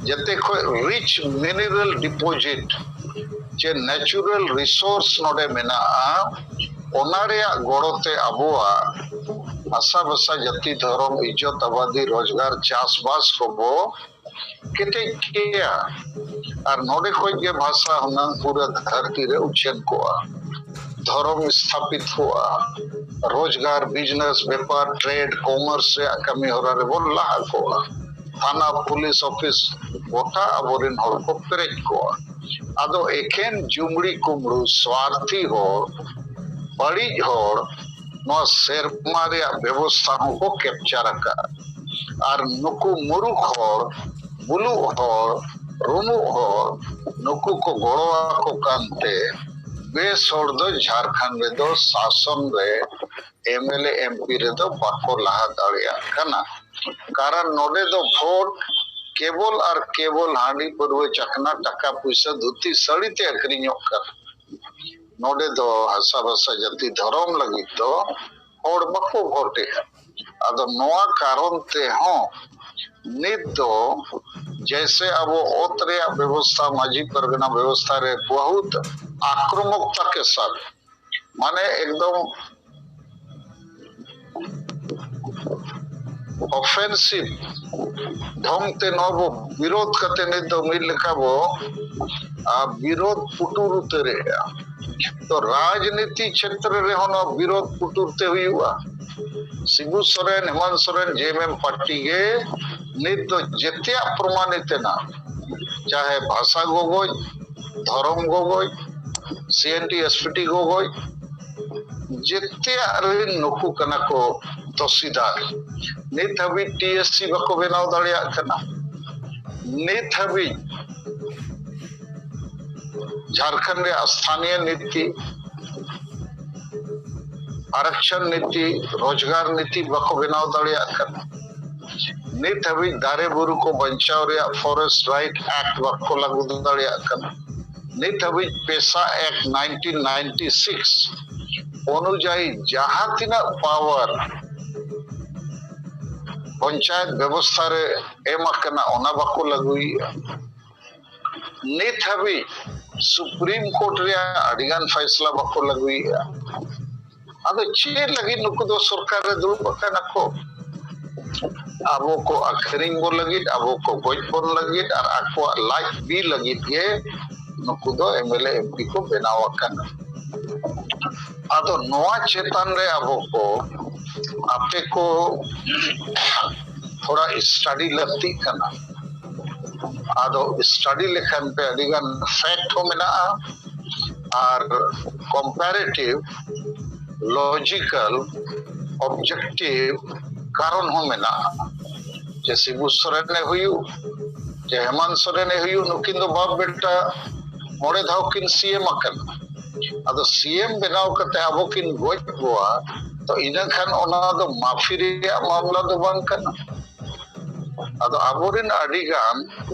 ᱡᱮᱛᱮ ᱠᱷᱚᱱ ᱨᱤᱪ ᱢᱤᱱᱟᱨᱟᱞ ᱰᱤᱯᱚᱡᱤᱴ ᱪᱮ ᱱᱮᱪᱩᱨᱟᱞ ᱨᱤᱥᱳᱨᱥ ᱱᱚᱰᱮ ᱢᱮᱱᱟᱜᱼᱟ᱾ ᱚᱱᱟ ᱨᱮᱭᱟᱜ ᱜᱚᱲᱚ ᱛᱮ ᱟᱵᱚᱣᱟᱜ ᱵᱷᱟᱥᱟ, ᱵᱷᱟᱥᱟ, ᱡᱟᱹᱛᱤ, ᱫᱷᱚᱨᱚᱢ, ᱤᱡᱽᱡᱚᱛ, ᱟᱵᱟᱫᱤ, ᱨᱳᱡᱽᱜᱟᱨ, ᱪᱟᱥᱵᱟᱥ ᱠᱚᱵᱚ ᱠᱮᱴᱮᱡ ᱠᱮᱭᱟ᱾ ᱟᱨ ᱱᱚᱰᱮ ᱠᱷᱚᱱ ᱜᱮ ᱵᱷᱟᱥᱟ ᱦᱩᱱᱟᱹᱝ ᱯᱩᱨᱟᱹ ᱫᱷᱟᱹᱨᱛᱤ ᱨᱮ ᱩᱪᱷᱟᱹᱱ ᱠᱚᱜᱼᱟ, ᱫᱷᱚᱨᱚᱢ ᱥᱛᱷᱟᱯᱤᱛ ᱠᱚᱜᱼᱟ, ᱨᱳᱡᱽᱜᱟᱨ, ᱵᱤᱡᱽᱱᱮᱥ, ᱵᱮᱯᱟᱨ, ᱴᱨᱮᱰ, ᱠᱚᱢᱟᱨᱥ ᱨᱮᱭᱟᱜ ᱠᱟᱹᱢᱤ ᱦᱚᱨᱟ ᱨᱮᱵᱚᱱ ᱞᱟᱦᱟ ᱠᱚᱜᱼᱟ᱾ ᱛᱷᱟᱱᱟ, ᱯᱩᱞᱤᱥ ᱚᱯᱷᱤᱥ, ᱜᱚᱴᱟ ᱟᱵᱚᱨᱮᱱ ᱦᱚᱲ ᱠᱚ ᱯᱮᱨᱮᱡ ᱠᱚᱜᱼᱟ᱾ ᱟᱫᱚ ᱮᱠᱮᱱ ᱡᱩᱢᱲᱤ ᱠᱩᱢᱲᱩ, ᱥᱣᱟᱨᱛᱷᱤ ᱦᱚᱲ, ᱵᱟᱹᱲᱤᱡ ᱦᱚᱲ ᱱᱚᱣᱟ ᱥᱮᱨᱢᱟ ᱨᱮᱭᱟᱜ ᱵᱮᱵᱚᱥᱛᱷᱟ ᱦᱚᱸᱠᱚ ᱠᱮᱯᱪᱟᱨ ᱟᱠᱟᱫᱼᱟ᱾ ᱟᱨ ᱱᱩᱠᱩ ᱢᱩᱨᱩᱠᱷ ᱦᱚᱲ, ᱵᱩᱞᱩᱜ ᱦᱚᱲ, ᱨᱩᱢᱩᱜ ᱦᱚᱲ, ᱱᱩᱠᱩ ᱠᱚ ᱜᱚᱲᱚ ᱟᱠᱚ ᱠᱟᱱᱛᱮ ᱵᱮᱥ ᱦᱚᱲ ᱫᱚ ᱡᱷᱟᱲᱠᱷᱚᱸᱰ ᱨᱮᱫᱚ ᱥᱟᱥᱚᱱ ᱨᱮ M L A, M P ᱨᱮᱫᱚ ᱵᱟᱠᱚ ᱞᱟᱦᱟ ᱫᱟᱲᱮᱭᱟᱜ ᱠᱟᱱᱟ᱾ ᱠᱟᱨᱚᱱ ᱱᱚᱰᱮ ᱫᱚ ᱵᱷᱳᱴ ᱠᱮᱵᱚᱞ ᱟᱨ ᱠᱮᱵᱚᱞ ᱦᱟᱺᱰᱤ, ᱯᱟᱹᱨᱣᱟᱹ, ᱪᱟᱠᱷᱱᱟ, ᱴᱟᱠᱟ ᱯᱩᱭᱥᱟᱹ, ᱫᱷᱩᱛᱤ, ᱥᱟᱹᱲᱤ ᱛᱮ ᱟᱹᱠᱷᱨᱤᱧᱚᱜ ᱠᱟᱱᱟ᱾ ᱱᱚᱰᱮ ᱫᱚ ᱦᱟᱥᱟ ᱵᱷᱟᱥᱟ ᱡᱟᱹᱛᱤ ᱫᱷᱚᱨᱚᱢ ᱞᱟᱹᱜᱤᱫ ᱫᱚ ᱦᱚᱲ ᱵᱟᱠᱚ ᱵᱷᱳᱴᱮᱜᱼᱟ᱾ ᱟᱫᱚ ᱱᱚᱣᱟ ᱠᱟᱨᱚᱱ ᱛᱮᱦᱚᱸ ᱱᱤᱛ ᱫᱚ ᱡᱮᱭᱥᱮ ᱟᱵᱚ ᱚᱛ ᱨᱮᱭᱟᱜ ᱵᱮᱵᱚᱥᱛᱷᱟ, ᱢᱟᱹᱡᱷᱤ ᱯᱟᱨᱜᱟᱱᱟ ᱵᱮᱵᱚᱥᱛᱷᱟ ᱨᱮ ᱵᱚᱦᱩᱛ ᱟᱠᱨᱚᱢᱚᱠᱛᱟ ᱠᱮ ᱥᱟᱛᱷ, ᱢᱟᱱᱮ ᱮᱠᱫᱚᱢ ᱚᱯᱷᱮᱱᱥᱤᱵᱷ ᱰᱷᱚᱝ ᱛᱮ ᱱᱚᱣᱟ ᱵᱚ ᱵᱤᱨᱳᱫᱷ ᱠᱟᱛᱮ ᱱᱤᱛ ᱫᱚ ᱢᱤᱫ ᱞᱮᱠᱟ ᱵᱚ, ᱟ, ᱵᱤᱨᱳᱫᱷ ᱯᱩᱴᱩᱨ ᱩᱛᱟᱹᱨᱮᱜᱼᱟ᱾ ᱛᱚ ᱨᱟᱡᱽᱱᱤᱛᱤ ᱠᱷᱮᱛᱨᱮ ᱨᱮᱦᱚᱸ ᱱᱚᱣᱟ ᱵᱤᱨᱳᱫᱷ ᱯᱩᱴᱩᱨ ᱛᱮ ᱦᱩᱭᱩᱜᱼᱟ᱾ ᱥᱤᱵᱩ ᱥᱚᱨᱮᱱ, ᱦᱮᱢᱟᱱᱛ ᱥᱚᱨᱮᱱ, ᱡᱮ ᱮᱢ ᱮᱢ ᱯᱟᱨᱴᱤ ᱜᱮ ᱱᱤᱛ ᱫᱚ ᱡᱮᱛᱮᱭᱟᱜ ᱯᱨᱚᱢᱟᱱᱤᱛ ᱮᱱᱟ, ᱪᱟᱦᱮ ᱵᱷᱟᱥᱟ ᱜᱚᱜᱚᱡ, ᱫᱷᱚᱨᱚᱢ ᱜᱚᱜᱚᱡ, C N T S P T ᱜᱚᱜᱚᱡ, ᱡᱮᱛᱮᱭᱟᱜ ᱨᱮᱱ ᱱᱩᱠᱩ ᱠᱟᱱᱟ ᱠᱚ ᱫᱚᱥᱤᱫᱟᱨ᱾ ᱱᱤᱛ ᱦᱟᱹᱵᱤᱡ ᱴᱤ ᱮᱥ ᱥᱤ ᱵᱟᱠᱚ ᱵᱮᱱᱟᱣ ᱫᱟᱲᱮᱭᱟᱜ ᱠᱟᱱᱟ᱾ ᱱᱤᱛ ᱦᱟᱹᱵᱤᱡ ᱡᱷᱟᱲᱠᱷᱚᱸᱰ ᱨᱮᱭᱟᱜ ᱥᱛᱷᱟᱱᱤᱭᱚ ᱱᱤᱛᱤ, ᱟᱨᱚᱠᱥᱚᱱ ᱱᱤᱛᱤ, ᱨᱳᱡᱽᱜᱟᱨ ᱱᱤᱛᱤ ᱵᱟᱠᱚ ᱵᱮᱱᱟᱣ ᱫᱟᱲᱮᱭᱟᱜ ᱠᱟᱱᱟ᱾ ᱱᱤᱛ ᱦᱟᱹᱵᱤᱡ ᱫᱟᱨᱮ ᱵᱩᱨᱩ ᱠᱚ ᱵᱟᱧᱪᱟᱣ ᱨᱮᱭᱟᱜ ᱯᱷᱚᱨᱮᱥᱴ ᱨᱟᱭᱤᱴ ᱮᱠᱴ ᱵᱟᱠᱚ ᱞᱟᱹᱜᱩ ᱫᱟᱲᱮᱭᱟᱜ ᱠᱟᱱᱟ᱾ ᱱᱤᱛ ᱦᱟᱹᱵᱤᱡ ᱯᱮᱥᱟ ᱮᱠᱴ ᱱᱟᱭᱤᱱᱴᱤᱱ ᱱᱟᱭᱤᱱᱴᱤ ᱥᱤᱠᱥ ᱚᱱᱩᱡᱟᱭᱤ ᱡᱟᱦᱟᱸ ᱛᱤᱱᱟᱹᱜ ᱯᱟᱣᱟᱨ ᱯᱚᱧᱪᱟᱭᱮᱛ ᱵᱮᱵᱚᱥᱛᱷᱟ ᱨᱮ ᱮᱢ ᱟᱠᱟᱱᱟ, ᱚᱱᱟ ᱵᱟᱠᱚ ᱞᱟᱹᱜᱩᱭᱮᱫᱼᱟ᱾ ᱱᱤᱛ ᱦᱟᱹᱵᱤᱡ ᱥᱩᱯᱨᱤᱢ ᱠᱳᱨᱴ ᱨᱮᱭᱟᱜ ᱟᱹᱰᱤᱜᱟᱱ ᱯᱷᱟᱭᱥᱞᱟ ᱵᱟᱠᱚ ᱞᱟᱹᱜᱩᱭᱮᱫᱼᱟ᱾ ᱟᱫᱚ ᱪᱮᱫ ᱞᱟᱹᱜᱤᱫ ᱱᱩᱠᱩ ᱫᱚ ᱥᱚᱨᱠᱟᱨ ᱨᱮ ᱫᱩᱲᱩᱵ ᱟᱠᱟᱱᱟ ᱠᱚ? ᱟᱵᱚ ᱠᱚ ᱟᱹᱠᱷᱨᱤᱧ ᱵᱚᱱ ᱞᱟᱹᱜᱤᱫ, ᱟᱵᱚ ᱠᱚ ᱜᱚᱡ ᱵᱚᱱ ᱞᱟᱹᱜᱤᱫ ᱟᱨ ᱟᱠᱚᱣᱟᱜ ᱞᱟᱡ ᱵᱤ ᱞᱟᱹᱜᱤᱫ ᱜᱮ ᱱᱩᱠᱩ ᱫᱚ M L A, M P ᱠᱚ ᱵᱮᱱᱟᱣ ᱟᱠᱟᱱᱟ᱾ ᱟᱫᱚ ᱱᱚᱣᱟ ᱪᱮᱛᱟᱱ ᱨᱮ ᱟᱵᱚ ᱠᱚ, ᱟᱯᱮ ᱠᱚ ᱛᱷᱚᱲᱟ ᱥᱴᱟᱰᱤ ᱞᱟᱹᱠᱛᱤᱜ ᱠᱟᱱᱟ᱾ ᱟᱫᱚ ᱥᱴᱟᱰᱤ ᱞᱮᱠᱷᱟᱱ ᱯᱮ ᱟᱹᱰᱤᱜᱟᱱ ᱯᱷᱮᱠᱴ ᱦᱚᱸ ᱢᱮᱱᱟᱜᱼᱟ ᱟᱨ ᱠᱚᱢᱯᱟᱨᱮᱴᱤᱵᱷ, ᱞᱚᱡᱤᱠᱟᱞ, ᱚᱵᱡᱮᱠᱴᱤᱵᱷ ᱠᱟᱨᱚᱱ ᱦᱚᱸ ᱢᱮᱱᱟᱜᱼᱟ᱾ ᱡᱮ ᱥᱤᱵᱩ ᱥᱚᱨᱮᱱ ᱮ ᱦᱩᱭᱩᱜ, ᱡᱮ ᱦᱮᱢᱟᱱᱛ ᱥᱚᱨᱮᱱ ᱮ ᱦᱩᱭᱩᱜ, ᱱᱩᱠᱤᱱ ᱫᱚ ᱵᱟᱯ ᱵᱮᱴᱟ ᱢᱚᱬᱮ ᱫᱷᱟᱣ ᱠᱤᱱ ᱥᱤ ᱮᱢ ᱟᱠᱟᱱᱟ᱾ ᱟᱫᱚ ᱥᱤ ᱮᱢ ᱵᱮᱱᱟᱣ ᱠᱟᱛᱮ ᱟᱵᱚ ᱠᱤᱱ ᱜᱚᱡ ᱠᱚᱣᱟ, ᱛᱚ ᱤᱱᱟᱹ ᱠᱷᱟᱱ ᱚᱱᱟ ᱫᱚ ᱢᱟᱹᱯᱷᱤ ᱨᱮᱭᱟᱜ ᱢᱟᱢᱞᱟ ᱫᱚ ᱵᱟᱝ ᱠᱟᱱᱟ᱾ ᱟᱫᱚ ᱟᱵᱚᱨᱮᱱ ᱟᱹᱰᱤ ᱜᱟᱱ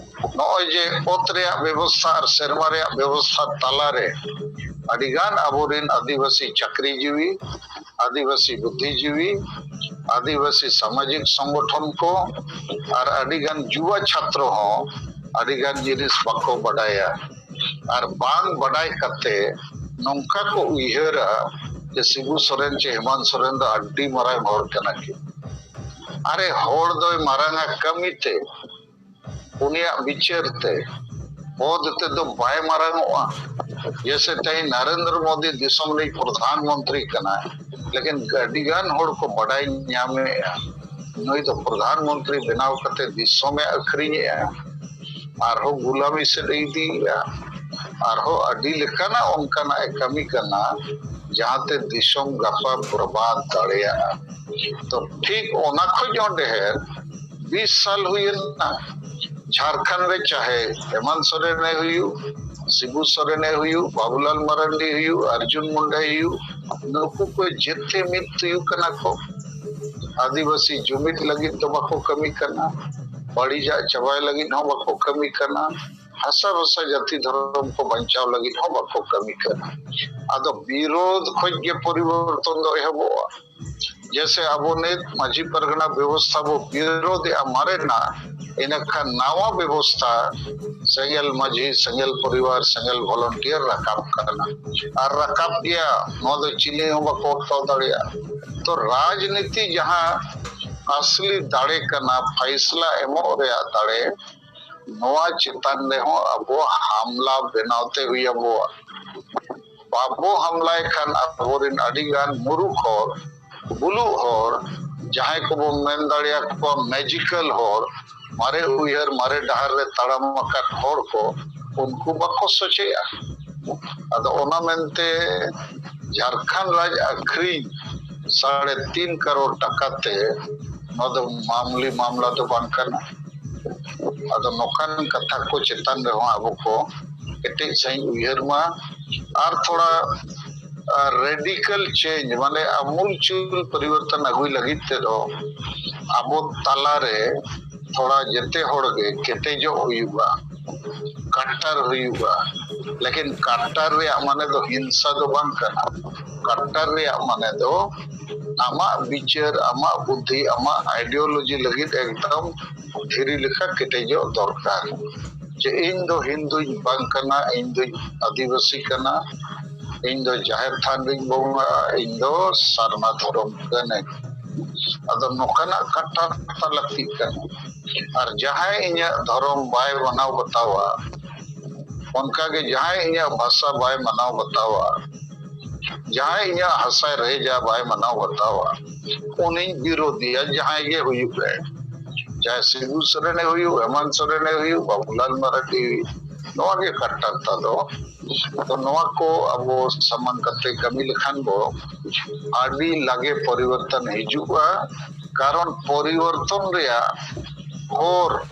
ᱱᱚᱜᱼᱚᱭ ᱡᱮ ᱚᱛ ᱨᱮᱭᱟᱜ ᱵᱮᱵᱚᱥᱛᱷᱟ ᱟᱨ ᱥᱮᱨᱢᱟ ᱨᱮᱭᱟᱜ ᱵᱮᱵᱚᱥᱛᱷᱟ ᱛᱟᱞᱟᱨᱮ ᱟᱹᱰᱤᱜᱟᱱ ᱟᱵᱚᱨᱮᱱ ᱟᱹᱫᱤᱵᱟᱹᱥᱤ ᱪᱟᱹᱠᱨᱤᱡᱤᱵᱤ, ᱟᱹᱫᱤᱵᱟᱹᱥᱤ ᱵᱩᱫᱽᱫᱷᱤᱡᱤᱵᱤ, ᱟᱹᱫᱤᱵᱟᱹᱥᱤ ᱥᱟᱢᱟᱡᱤᱠ ᱥᱚᱝᱜᱚᱴᱷᱚᱱ ᱠᱚ ᱟᱨ ᱟᱹᱰᱤᱜᱟᱱ ᱡᱩᱣᱟ ᱪᱷᱟᱛᱨᱚ ᱦᱚᱸ ᱟᱹᱰᱤᱜᱟᱱ ᱡᱤᱱᱤᱥ ᱵᱟᱠᱚ ᱵᱟᱰᱟᱭᱟ᱾ ᱟᱨ ᱵᱟᱝ ᱵᱟᱰᱟᱭ ᱠᱟᱛᱮ ᱱᱚᱝᱠᱟ ᱠᱚ ᱩᱭᱦᱟᱹᱨᱟ ᱡᱮ ᱥᱤᱵᱩ ᱥᱚᱨᱮᱱ ᱪᱮ ᱦᱮᱢᱟᱱᱛ ᱥᱚᱨᱮᱱ ᱫᱚ ᱟᱹᱰᱤ ᱢᱟᱨᱟᱝ ᱦᱚᱲ ᱠᱟᱱᱟ ᱠᱤᱱ᱾ ᱟᱨᱮ, ᱦᱚᱲ ᱫᱚᱭ ᱢᱟᱨᱟᱝᱟ ᱠᱟᱹᱢᱤ ᱛᱮ, ᱩᱱᱤᱭᱟᱜ ᱵᱤᱪᱟᱹᱨ ᱛᱮ᱾ ᱯᱚᱫ ᱛᱮᱫᱚ ᱵᱟᱭ ᱢᱟᱨᱟᱝᱚᱜᱼᱟ᱾ ᱡᱮᱥᱮ ᱛᱮᱦᱮᱧ ᱱᱟᱨᱮᱱᱫᱨᱚ ᱢᱳᱫᱤ ᱫᱤᱥᱚᱢ ᱨᱤᱱᱤᱡ ᱯᱨᱚᱫᱷᱟᱱ ᱢᱚᱱᱛᱨᱤ ᱠᱟᱱᱟᱭ, ᱞᱮᱠᱤᱱ ᱟᱹᱰᱤᱜᱟᱱ ᱦᱚᱲ ᱠᱚ ᱵᱟᱰᱟᱭ ᱧᱟᱢᱮᱜᱼᱟ ᱱᱩᱭ ᱫᱚ ᱯᱨᱚᱫᱷᱟᱱ ᱢᱚᱱᱛᱨᱤ ᱵᱮᱱᱟᱣ ᱠᱟᱛᱮ ᱫᱤᱥᱚᱢᱮ ᱟᱹᱠᱷᱨᱤᱧᱮᱜᱼᱟ᱾ ᱟᱨᱦᱚᱸ ᱜᱩᱞᱟᱢᱤ ᱥᱮᱫ ᱮ ᱤᱫᱤᱭᱮᱜᱼᱟ᱾ ᱟᱨᱦᱚᱸ ᱟᱹᱰᱤ ᱞᱮᱠᱟᱱᱟᱜ ᱚᱱᱠᱟᱱᱟᱜ ᱮ ᱠᱟᱹᱢᱤ ᱠᱟᱱᱟ, ᱡᱟᱦᱟᱸᱛᱮ ᱫᱤᱥᱚᱢ ᱜᱟᱯᱟ ᱵᱚᱨᱵᱟᱫ ᱫᱟᱲᱮᱭᱟᱜᱼᱟ᱾ ᱛᱚ ᱴᱷᱤᱠ ᱚᱱᱟ ᱠᱷᱚᱡ ᱦᱚᱸ ᱰᱷᱮᱨ ᱵᱤᱥ ᱥᱟᱞ ᱦᱩᱭᱮᱱᱟ, ᱡᱷᱟᱲᱠᱷᱚᱸᱰ ᱨᱮ ᱪᱟᱦᱮ ᱦᱮᱢᱟᱱᱛ ᱥᱚᱨᱮᱱ ᱮ ᱦᱩᱭᱩᱜ, ᱥᱤᱵᱩ ᱥᱚᱨᱮᱱ ᱮ ᱦᱩᱭᱩᱜ, ᱵᱟᱵᱩᱞᱟᱞ ᱢᱟᱨᱟᱱᱰᱤ ᱦᱩᱭᱩᱜ, ᱟᱨᱡᱩᱱ ᱢᱩᱱᱰᱟ ᱦᱩᱭᱩᱜ, ᱱᱩᱠᱩ ᱠᱚ ᱡᱮᱛᱮ ᱢᱤᱫ ᱦᱩᱭᱩᱜ ᱠᱟᱱᱟ ᱠᱚ᱾ ᱟᱹᱫᱤᱵᱟᱹᱥᱤ ᱡᱩᱢᱤᱫ ᱞᱟᱹᱜᱤᱫ ᱫᱚ ᱵᱟᱠᱚ ᱠᱟᱹᱢᱤ ᱠᱟᱱᱟ, ᱵᱟᱹᱲᱤᱡᱟᱜ ᱪᱟᱵᱟᱭ ᱞᱟᱹᱜᱤᱫ ᱦᱚᱸ ᱵᱟᱠᱚ ᱠᱟᱹᱢᱤ ᱠᱟᱱᱟ, ᱦᱟᱥᱟ ᱵᱷᱟᱥᱟ ᱡᱟᱹᱛᱤ ᱫᱷᱚᱨᱚᱢ ᱠᱚ ᱵᱟᱧᱪᱟᱣ ᱞᱟᱹᱜᱤᱫ ᱦᱚᱸ ᱵᱟᱠᱚ ᱠᱟᱹᱢᱤ ᱠᱟᱱᱟ᱾ ᱟᱫᱚ ᱵᱤᱨᱳᱫᱷ ᱠᱷᱚᱡ ᱜᱮ ᱯᱚᱨᱤᱵᱚᱨᱛᱚᱱ ᱫᱚ ᱮᱦᱚᱵᱚᱜᱼᱟ᱾ ᱡᱮᱥᱮ ᱟᱵᱚ ᱱᱤᱛ ᱢᱟᱹᱡᱷᱤ ᱯᱟᱨᱜᱟᱱᱟ ᱵᱮᱵᱚᱥᱛᱷᱟ ᱵᱚ ᱵᱤᱨᱳᱫᱷᱮᱜᱼᱟ ᱢᱟᱨᱮᱱᱟᱜ, ᱤᱱᱟᱹᱠᱷᱟᱱ ᱱᱟᱣᱟ ᱵᱮᱵᱚᱥᱛᱷᱟ ᱥᱮᱸᱜᱮᱞ ᱢᱟᱹᱡᱷᱤ, ᱥᱮᱸᱜᱮᱞ ᱯᱚᱨᱤᱵᱟᱨ, ᱥᱮᱸᱜᱮᱞ volunteer ᱨᱟᱠᱟᱵ ᱠᱟᱱᱟ ᱟᱨ ᱨᱟᱠᱟᱵ ᱜᱮᱭᱟ᱾ ᱱᱚᱣᱟ ᱫᱚ ᱪᱤᱞᱤ ᱦᱚᱸ ᱵᱟᱠᱚ ᱚᱴᱠᱟᱣ ᱫᱟᱲᱮᱭᱟᱜᱼᱟ᱾ ᱛᱚ ᱨᱟᱡᱽᱱᱤᱛᱤ ᱡᱟᱦᱟᱸ ᱟᱥᱞᱤ ᱫᱟᱲᱮ ᱠᱟᱱᱟ, ᱯᱷᱟᱭᱥᱞᱟ ᱮᱢᱚᱜ ᱨᱮᱭᱟᱜ ᱫᱟᱲᱮ, ᱱᱚᱣᱟ ᱪᱮᱛᱟᱱ ᱨᱮᱦᱚᱸ ᱟᱵᱚ ᱦᱟᱢᱞᱟ ᱵᱮᱱᱟᱣ ᱛᱮ ᱦᱩᱭ ᱟᱵᱚᱣᱟ᱾ ᱵᱟᱵᱚ ᱦᱟᱢᱞᱟᱭ ᱠᱷᱟᱱ ᱟᱵᱚᱨᱮᱱ ᱟᱹᱰᱤᱜᱟᱱ ᱢᱩᱨᱩᱠ ᱦᱚᱲ, ᱵᱩᱞᱩᱜ ᱦᱚᱲ, ᱡᱟᱦᱟᱸᱭ ᱠᱚᱵᱚ ᱢᱮᱱ ᱫᱟᱲᱮᱭᱟᱠᱚᱣᱟ magical ᱦᱚᱲ, ᱢᱟᱨᱮ ᱩᱭᱦᱟᱹᱨ, ᱢᱟᱨᱮ ᱰᱟᱦᱟᱨ ᱨᱮ ᱛᱟᱲᱟᱢ ᱟᱠᱟᱫ ᱦᱚᱲ ᱠᱚ, ᱩᱱᱠᱩ ᱵᱟᱠᱚ ᱥᱚᱪᱮᱜᱼᱟ᱾ ᱟᱫᱚ ᱚᱱᱟ ᱢᱮᱱᱛᱮ ᱡᱷᱟᱲᱠᱷᱚᱸᱰ ᱨᱟᱡᱽ ᱟᱹᱠᱷᱨᱤᱧ ᱥᱟᱲᱮ ᱛᱤᱱ ᱠᱟᱨᱳᱲ ᱴᱟᱠᱟ ᱛᱮ, ᱱᱚᱣᱟ ᱫᱚ ᱢᱟᱢᱩᱞᱤ ᱢᱟᱢᱞᱟ ᱫᱚ ᱵᱟᱝ ᱠᱟᱱᱟ᱾ ᱟᱫᱚ ᱱᱚᱝᱠᱟᱱ ᱠᱟᱛᱷᱟ ᱠᱚ ᱪᱮᱛᱟᱱ ᱨᱮᱦᱚᱸ ᱟᱵᱚ ᱠᱚ ᱠᱮᱴᱮᱡ ᱥᱟᱺᱦᱤᱡ ᱩᱭᱦᱟᱹᱨ ᱢᱟ᱾ ᱟᱨ ᱛᱷᱚᱲᱟ, ᱟᱨ radical change, ᱢᱟᱱᱮ ᱟᱢᱩᱞ ᱪᱩᱞ ᱯᱚᱨᱤᱵᱚᱨᱛᱚᱱ ᱟᱹᱜᱩᱭ ᱞᱟᱹᱜᱤᱫ ᱛᱮᱫᱚ ᱟᱵᱚ ᱛᱟᱞᱟᱨᱮ ᱛᱷᱚᱲᱟ ᱡᱮᱛᱮ ᱦᱚᱲ ᱜᱮ ᱠᱮᱴᱮᱡᱚᱜ ᱦᱩᱭᱩᱜᱼᱟ, ᱠᱟᱴᱴᱟᱨ ᱦᱩᱭᱩᱜᱼᱟ᱾ ᱞᱮᱠᱤᱱ ᱠᱟᱴᱴᱟᱨ ᱨᱮᱭᱟᱜ ᱢᱟᱱᱮ ᱫᱚ ᱦᱤᱝᱥᱟ ᱫᱚ ᱵᱟᱝ ᱠᱟᱱᱟ᱾ ᱠᱟᱴᱴᱟᱨ ᱨᱮᱭᱟᱜ ᱢᱟᱱᱮ ᱫᱚ ᱟᱢᱟᱜ ᱵᱤᱪᱟᱹᱨ, ᱟᱢᱟᱜ ᱵᱩᱫᱽᱫᱷᱤ, ᱟᱢᱟᱜ ideology ᱞᱟᱹᱜᱤᱫ ᱮᱠᱫᱚᱢ ᱫᱷᱤᱨᱤ ᱞᱮᱠᱟ ᱠᱮᱴᱮᱡᱚᱜ ᱫᱚᱨᱠᱟᱨ᱾ ᱡᱮ ᱤᱧ ᱫᱚ ᱦᱤᱱᱫᱩᱧ ᱵᱟᱝ ᱠᱟᱱᱟ, ᱤᱧ ᱫᱚᱧ ᱟᱹᱫᱤᱵᱟᱹᱥᱤ ᱠᱟᱱᱟ, ᱤᱧ ᱫᱚ ᱡᱟᱦᱮᱨ ᱛᱷᱟᱱ ᱨᱤᱧ ᱵᱚᱸᱜᱟᱜᱼᱟ, ᱤᱧ ᱫᱚ ᱥᱟᱨᱱᱟ ᱫᱷᱚᱨᱚᱢ ᱠᱟᱹᱱᱟᱹᱧ᱾ ᱟᱫᱚ ᱱᱚᱝᱠᱟᱱᱟᱜ ᱠᱟᱴᱴᱟᱨ ᱞᱟᱹᱠᱛᱤᱜ ᱠᱟᱱᱟ᱾ ᱟᱨ ᱡᱟᱦᱟᱸᱭ ᱤᱧᱟᱹᱜ ᱫᱷᱚᱨᱚᱢ ᱵᱟᱭ ᱢᱟᱱᱟᱣ ᱵᱟᱛᱟᱣᱟ, ᱚᱱᱠᱟᱜᱮ ᱡᱟᱦᱟᱸᱭ ᱤᱧᱟᱹᱜ ᱵᱷᱟᱥᱟ ᱵᱟᱭ ᱢᱟᱱᱟᱣ ᱵᱟᱛᱟᱣᱟ, ᱡᱟᱦᱟᱸᱭ ᱤᱧᱟᱹᱜ ᱦᱟᱥᱟᱭ ᱨᱮᱡᱟ ᱵᱟᱭ ᱢᱟᱱᱟᱣ ᱵᱟᱛᱟᱣᱟ, ᱩᱱᱤᱧ ᱵᱤᱨᱳᱫᱤᱭᱟ, ᱡᱟᱦᱟᱸᱭ ᱜᱮ ᱦᱩᱭᱩᱜ ᱮ, ᱪᱟᱦᱮ ᱥᱤᱵᱩ ᱥᱚᱨᱮᱱᱮ ᱦᱩᱭᱩᱜ, ᱦᱮᱢᱟᱱᱛ ᱥᱚᱨᱮᱱᱮ ᱦᱩᱭᱩᱜ, ᱵᱟᱵᱩᱞᱟᱞ ᱢᱟᱨᱟᱱᱰᱤ, ᱱᱚᱣᱟ ᱜᱮ ᱠᱟᱴᱴᱟᱨᱛᱟ ᱫᱚ᱾ ᱛᱚ ᱱᱚᱣᱟ ᱠᱚ ᱟᱵᱚ ᱥᱟᱢᱟᱝ ᱠᱟᱛᱮ ᱠᱟᱹᱢᱤ ᱞᱮᱠᱷᱟᱱ ᱵᱚ ᱟᱹᱰᱤ ᱞᱟᱜᱮ ᱯᱚᱨᱤᱵᱚᱨᱛᱚᱱ ᱦᱤᱡᱩᱜᱼᱟ᱾ ᱠᱟᱨᱚᱱ ᱯᱚᱨᱤᱵᱚᱨᱛᱚᱱ ᱨᱮᱭᱟᱜ ᱦᱚᱨ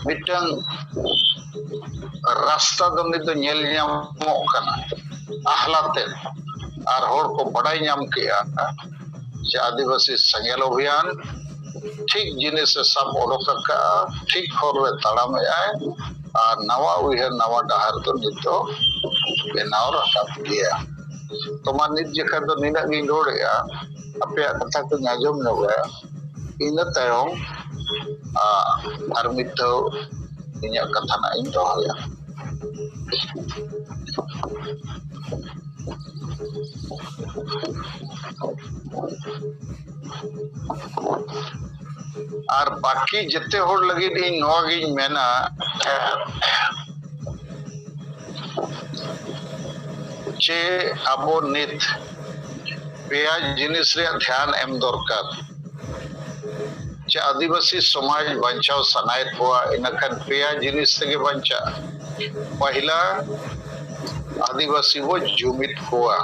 ᱢᱤᱫᱴᱟᱝ ᱨᱟᱥᱛᱟ ᱫᱚ ᱱᱤᱛ ᱫᱚ ᱧᱮᱞ ᱧᱟᱢᱚᱜ ᱠᱟᱱᱟ ᱟᱦᱞᱟᱛᱮ, ᱟᱨ ᱦᱚᱲ ᱠᱚ ᱵᱟᱰᱟᱭ ᱧᱟᱢ ᱠᱮᱜᱼᱟ ᱡᱮ ᱟᱹᱫᱤᱵᱟᱹᱥᱤ ᱥᱮᱸᱜᱮᱞ ᱚᱵᱷᱤᱭᱟᱱ ᱴᱷᱤᱠ ᱡᱤᱱᱤᱥᱮ ᱥᱟᱵ ᱚᱰᱚᱠ ᱟᱠᱟᱫᱼᱟ, ᱴᱷᱤᱠ ᱦᱚᱨ ᱨᱮ ᱛᱟᱲᱟᱢᱮᱫᱼᱟᱭ, ᱟᱨ ᱱᱟᱣᱟ ᱩᱭᱦᱟᱹᱨ ᱱᱟᱣᱟ ᱰᱟᱦᱟᱨ ᱫᱚ ᱱᱤᱛ ᱫᱚ ᱵᱮᱱᱟᱣ ᱨᱟᱠᱟᱵ ᱜᱮᱭᱟ᱾ ᱛᱚ ᱢᱟ ᱱᱤᱛ ᱡᱚᱠᱷᱟ ᱫᱚ ᱱᱤᱱᱟᱹᱜ ᱜᱤᱧ ᱨᱚᱲᱮᱫᱼᱟ, ᱟᱯᱮᱭᱟᱜ ᱠᱟᱛᱷᱟ ᱠᱚᱧ ᱟᱸᱡᱚᱢ ᱧᱚᱜᱟ, ᱤᱱᱟᱹ ᱛᱟᱭᱚᱢ ᱟ, ᱟᱨ ᱢᱤᱫ ᱫᱷᱟᱣ ᱤᱧᱟᱹᱜ ᱠᱟᱛᱷᱟ ᱱᱟᱜ ᱤᱧ ᱫᱚᱦᱚᱭᱟ᱾ ᱟᱨ ᱵᱟᱹᱠᱤ ᱡᱮᱛᱮ ᱦᱚᱲ ᱞᱟᱹᱜᱤᱫ ᱤᱧ ᱱᱚᱣᱟ ᱜᱤᱧ ᱢᱮᱱᱟ ᱡᱮ ᱟᱵᱚ ᱱᱤᱛ ᱯᱮᱭᱟ ᱡᱤᱱᱤᱥ ᱨᱮᱭᱟᱜ ᱫᱷᱮᱭᱟᱱ ᱮᱢ ᱫᱚᱨᱠᱟᱨ᱾ ᱡᱮ ᱟᱹᱫᱤᱵᱟᱹᱥᱤ ᱥᱚᱢᱟᱡᱽ ᱵᱟᱧᱪᱟᱣ ᱥᱟᱱᱟᱭᱮᱫ ᱠᱚᱣᱟ, ᱤᱱᱟᱹᱠᱷᱟᱱ ᱯᱮᱭᱟ ᱡᱤᱱᱤᱥ ᱛᱮᱜᱮ ᱵᱟᱧᱪᱟᱜᱼᱟ᱾ ᱯᱟᱹᱦᱤᱞᱟ, ᱟᱹᱫᱤᱵᱟᱹᱥᱤ ᱵᱚ ᱡᱩᱢᱤᱫ ᱠᱚᱣᱟ᱾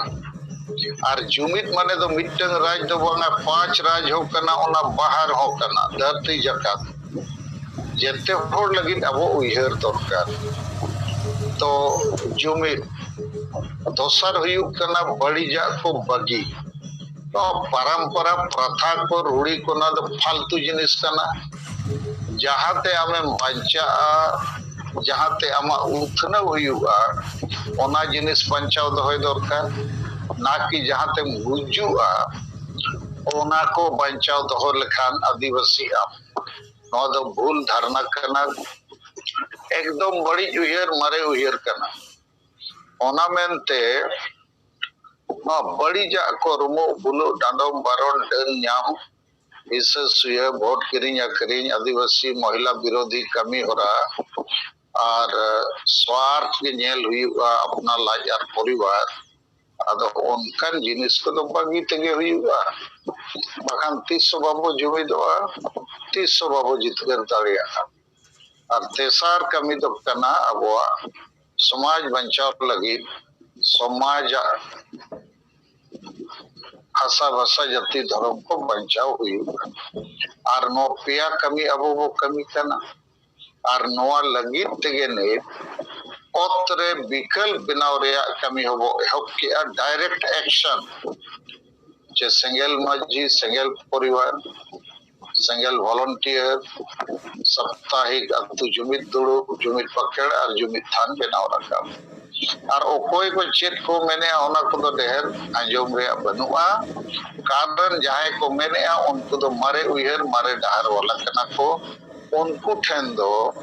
ᱟᱨ ᱡᱩᱢᱤᱫ ᱢᱟᱱᱮ ᱫᱚ ᱢᱤᱫᱴᱟᱝ ᱨᱟᱡᱽ ᱫᱚ ᱵᱟᱝᱟ, ᱯᱟᱸᱪ ᱨᱟᱡᱽ ᱦᱚᱸ ᱠᱟᱱᱟ, ᱚᱱᱟ ᱵᱟᱦᱟᱨ ᱦᱚᱸ ᱠᱟᱱᱟ, ᱫᱷᱟᱹᱨᱛᱤ ᱡᱟᱠᱟᱛ᱾ ᱡᱮᱛᱮ ᱦᱚᱲ ᱞᱟᱹᱜᱤᱫ ᱟᱵᱚ ᱩᱭᱦᱟᱹᱨ ᱫᱚᱨᱠᱟᱨ᱾ ᱛᱚ ᱡᱩᱢᱤᱫ, ᱫᱚᱥᱟᱨ ᱦᱩᱭᱩᱜ ᱠᱟᱱᱟ ᱵᱟᱹᱲᱤᱡᱟᱜ ᱠᱚ ᱵᱟᱹᱜᱤ᱾ ᱱᱚᱣᱟ ᱯᱟᱨᱟᱢᱯᱟᱨᱟ ᱯᱨᱟᱛᱷᱟ ᱠᱚ, ᱨᱩᱲᱤ ᱠᱚ, ᱚᱱᱟ ᱫᱚ ᱯᱷᱟᱞᱛᱩ ᱡᱤᱱᱤᱥ ᱠᱟᱱᱟ᱾ ᱡᱟᱦᱟᱸᱛᱮ ᱟᱢᱮᱢ ᱵᱟᱧᱪᱟᱜᱼᱟ, ᱡᱟᱦᱟᱸᱛᱮ ᱟᱢᱟᱜ ᱩᱛᱱᱟᱹᱣ ᱦᱩᱭᱩᱜᱼᱟ, ᱚᱱᱟ ᱡᱤᱱᱤᱥ ᱵᱟᱧᱪᱟᱣ ᱫᱚᱦᱚᱭ ᱫᱚᱨᱠᱟᱨ᱾ ᱱᱟ ᱠᱤ ᱡᱟᱦᱟᱸ ᱛᱮᱢ ᱜᱩᱡᱩᱜᱼᱟ, ᱚᱱᱟ ᱠᱚ ᱵᱟᱧᱪᱟᱣ ᱫᱚᱦᱚ ᱞᱮᱠᱷᱟᱱ ᱟᱹᱫᱤᱵᱟᱹᱥᱤ ᱟᱢ᱾ ᱱᱚᱣᱟ ᱫᱚ ᱵᱷᱩᱞ ᱫᱷᱟᱨᱱᱟ ᱠᱟᱱᱟ, ᱮᱠᱫᱚᱢ ᱵᱟᱹᱲᱤᱡ ᱩᱭᱦᱟᱹᱨ, ᱢᱟᱨᱮ ᱩᱭᱦᱟᱹᱨ ᱠᱟᱱᱟ᱾ ᱚᱱᱟ ᱢᱮᱱᱛᱮ ᱱᱚᱣᱟ ᱵᱟᱹᱲᱤᱡᱟᱜ ᱠᱚ ᱨᱩᱢᱩᱜ, ᱵᱩᱞᱩᱜ, ᱰᱟᱸᱰᱚᱢ, ᱵᱟᱨᱚᱱ, ᱰᱟᱹᱱ ᱧᱟᱢ, ᱦᱤᱥᱟᱹ ᱥᱩᱭᱟᱹ, ᱵᱷᱳᱴ ᱠᱤᱨᱤᱧ ᱟᱹᱠᱷᱨᱤᱧ, ᱟᱹᱫᱤᱵᱟᱹᱥᱤ ᱢᱚᱦᱤᱞᱟ ᱵᱤᱨᱳᱫᱷᱤ ᱠᱟᱹᱢᱤ ᱦᱚᱨᱟ ᱟᱨ ᱥᱣᱟᱨᱛᱷ ᱜᱮ ᱧᱮᱞ ᱦᱩᱭᱩᱜᱼᱟ, ᱟᱯᱱᱟᱨ ᱞᱟᱡ ᱟᱨ ᱯᱚᱨᱤᱵᱟᱨ᱾ ᱟᱫᱚ ᱚᱱᱠᱟᱱ ᱡᱤᱱᱤᱥ ᱠᱚᱫᱚ ᱵᱟᱹᱜᱤ ᱛᱮᱜᱮ ᱦᱩᱭᱩᱜᱼᱟ, ᱵᱟᱠᱷᱟᱱ ᱛᱤᱥ ᱦᱚᱸ ᱵᱟᱵᱚ ᱡᱩᱢᱤᱫᱚᱜᱼᱟ, ᱛᱤᱥ ᱦᱚᱸ ᱵᱟᱵᱚ ᱡᱤᱛᱠᱟᱹᱨ ᱫᱟᱲᱮᱭᱟᱜᱼᱟ᱾ ᱟᱨ ᱛᱮᱥᱟᱨ ᱠᱟᱹᱢᱤ ᱫᱚ ᱠᱟᱱᱟ ᱟᱵᱚᱣᱟᱜ ᱥᱚᱢᱟᱡᱽ ᱵᱟᱧᱪᱟᱣ ᱞᱟᱹᱜᱤᱫ ᱥᱚᱢᱟᱡᱟᱜ ᱦᱟᱥᱟ ᱵᱷᱟᱥᱟ ᱡᱟᱹᱛᱤ ᱫᱷᱚᱨᱚᱢ ᱠᱚ ᱵᱟᱧᱪᱟᱣ ᱦᱩᱭᱩᱜᱼᱟ᱾ ᱟᱨ ᱱᱚᱣᱟ ᱯᱮᱭᱟ ᱠᱟᱹᱢᱤ ᱟᱵᱚ ᱵᱚ ᱠᱟᱹᱢᱤ ᱠᱟᱱᱟ᱾ ᱟᱨ ᱱᱚᱣᱟ ᱞᱟᱹᱜᱤᱫ ᱛᱮᱜᱮ ᱱᱤᱛ ᱚᱛ ᱨᱮ ᱵᱤᱠᱚᱞᱯ ᱵᱮᱱᱟᱣ ᱨᱮᱭᱟᱜ ᱠᱟᱹᱢᱤ ᱦᱚᱸᱵᱚ ᱮᱦᱚᱵ ᱠᱮᱜᱼᱟ, ᱰᱟᱭᱨᱮᱠᱴ ᱮᱠᱥᱚᱱ᱾ ᱡᱮ ᱥᱮᱸᱜᱮᱞ ᱢᱟᱹᱡᱷᱤ, ᱥᱮᱸᱜᱮᱞ ᱯᱚᱨᱤᱵᱟᱨ, ᱥᱮᱸᱜᱮᱞ ᱵᱷᱚᱞᱚᱱᱴᱤᱭᱟᱨ, ᱥᱟᱯᱛᱟᱦᱤᱠ ᱟᱹᱛᱩ ᱡᱩᱢᱤᱫ ᱫᱩᱲᱩᱵ, ᱡᱩᱢᱤᱫ ᱵᱟᱠᱷᱮᱲ ᱟᱨ ᱡᱩᱢᱤᱫ ᱛᱷᱟᱱ ᱵᱮᱱᱟᱣ ᱨᱟᱠᱟᱵ᱾ ᱟᱨ ᱚᱠᱚᱭ ᱠᱚ ᱪᱮᱫ ᱠᱚ ᱢᱮᱱᱮᱜᱼᱟ, ᱚᱱᱟ ᱠᱚᱫᱚ ᱰᱷᱮᱨ ᱟᱸᱡᱚᱢ ᱨᱮᱭᱟᱜ ᱵᱟᱹᱱᱩᱜᱼᱟ᱾ ᱠᱟᱨᱚᱱ ᱡᱟᱦᱟᱸᱭ ᱠᱚ ᱢᱮᱱᱮᱜᱼᱟ, ᱩᱱᱠᱩ ᱫᱚ ᱢᱟᱨᱮ ᱩᱭᱦᱟᱹᱨ, ᱢᱟᱨᱮ ᱰᱟᱦᱟᱨ ᱵᱟᱞᱟ ᱠᱟᱱᱟ ᱠᱚ᱾ ᱩᱱᱠᱩ ᱴᱷᱮᱱ ᱫᱚ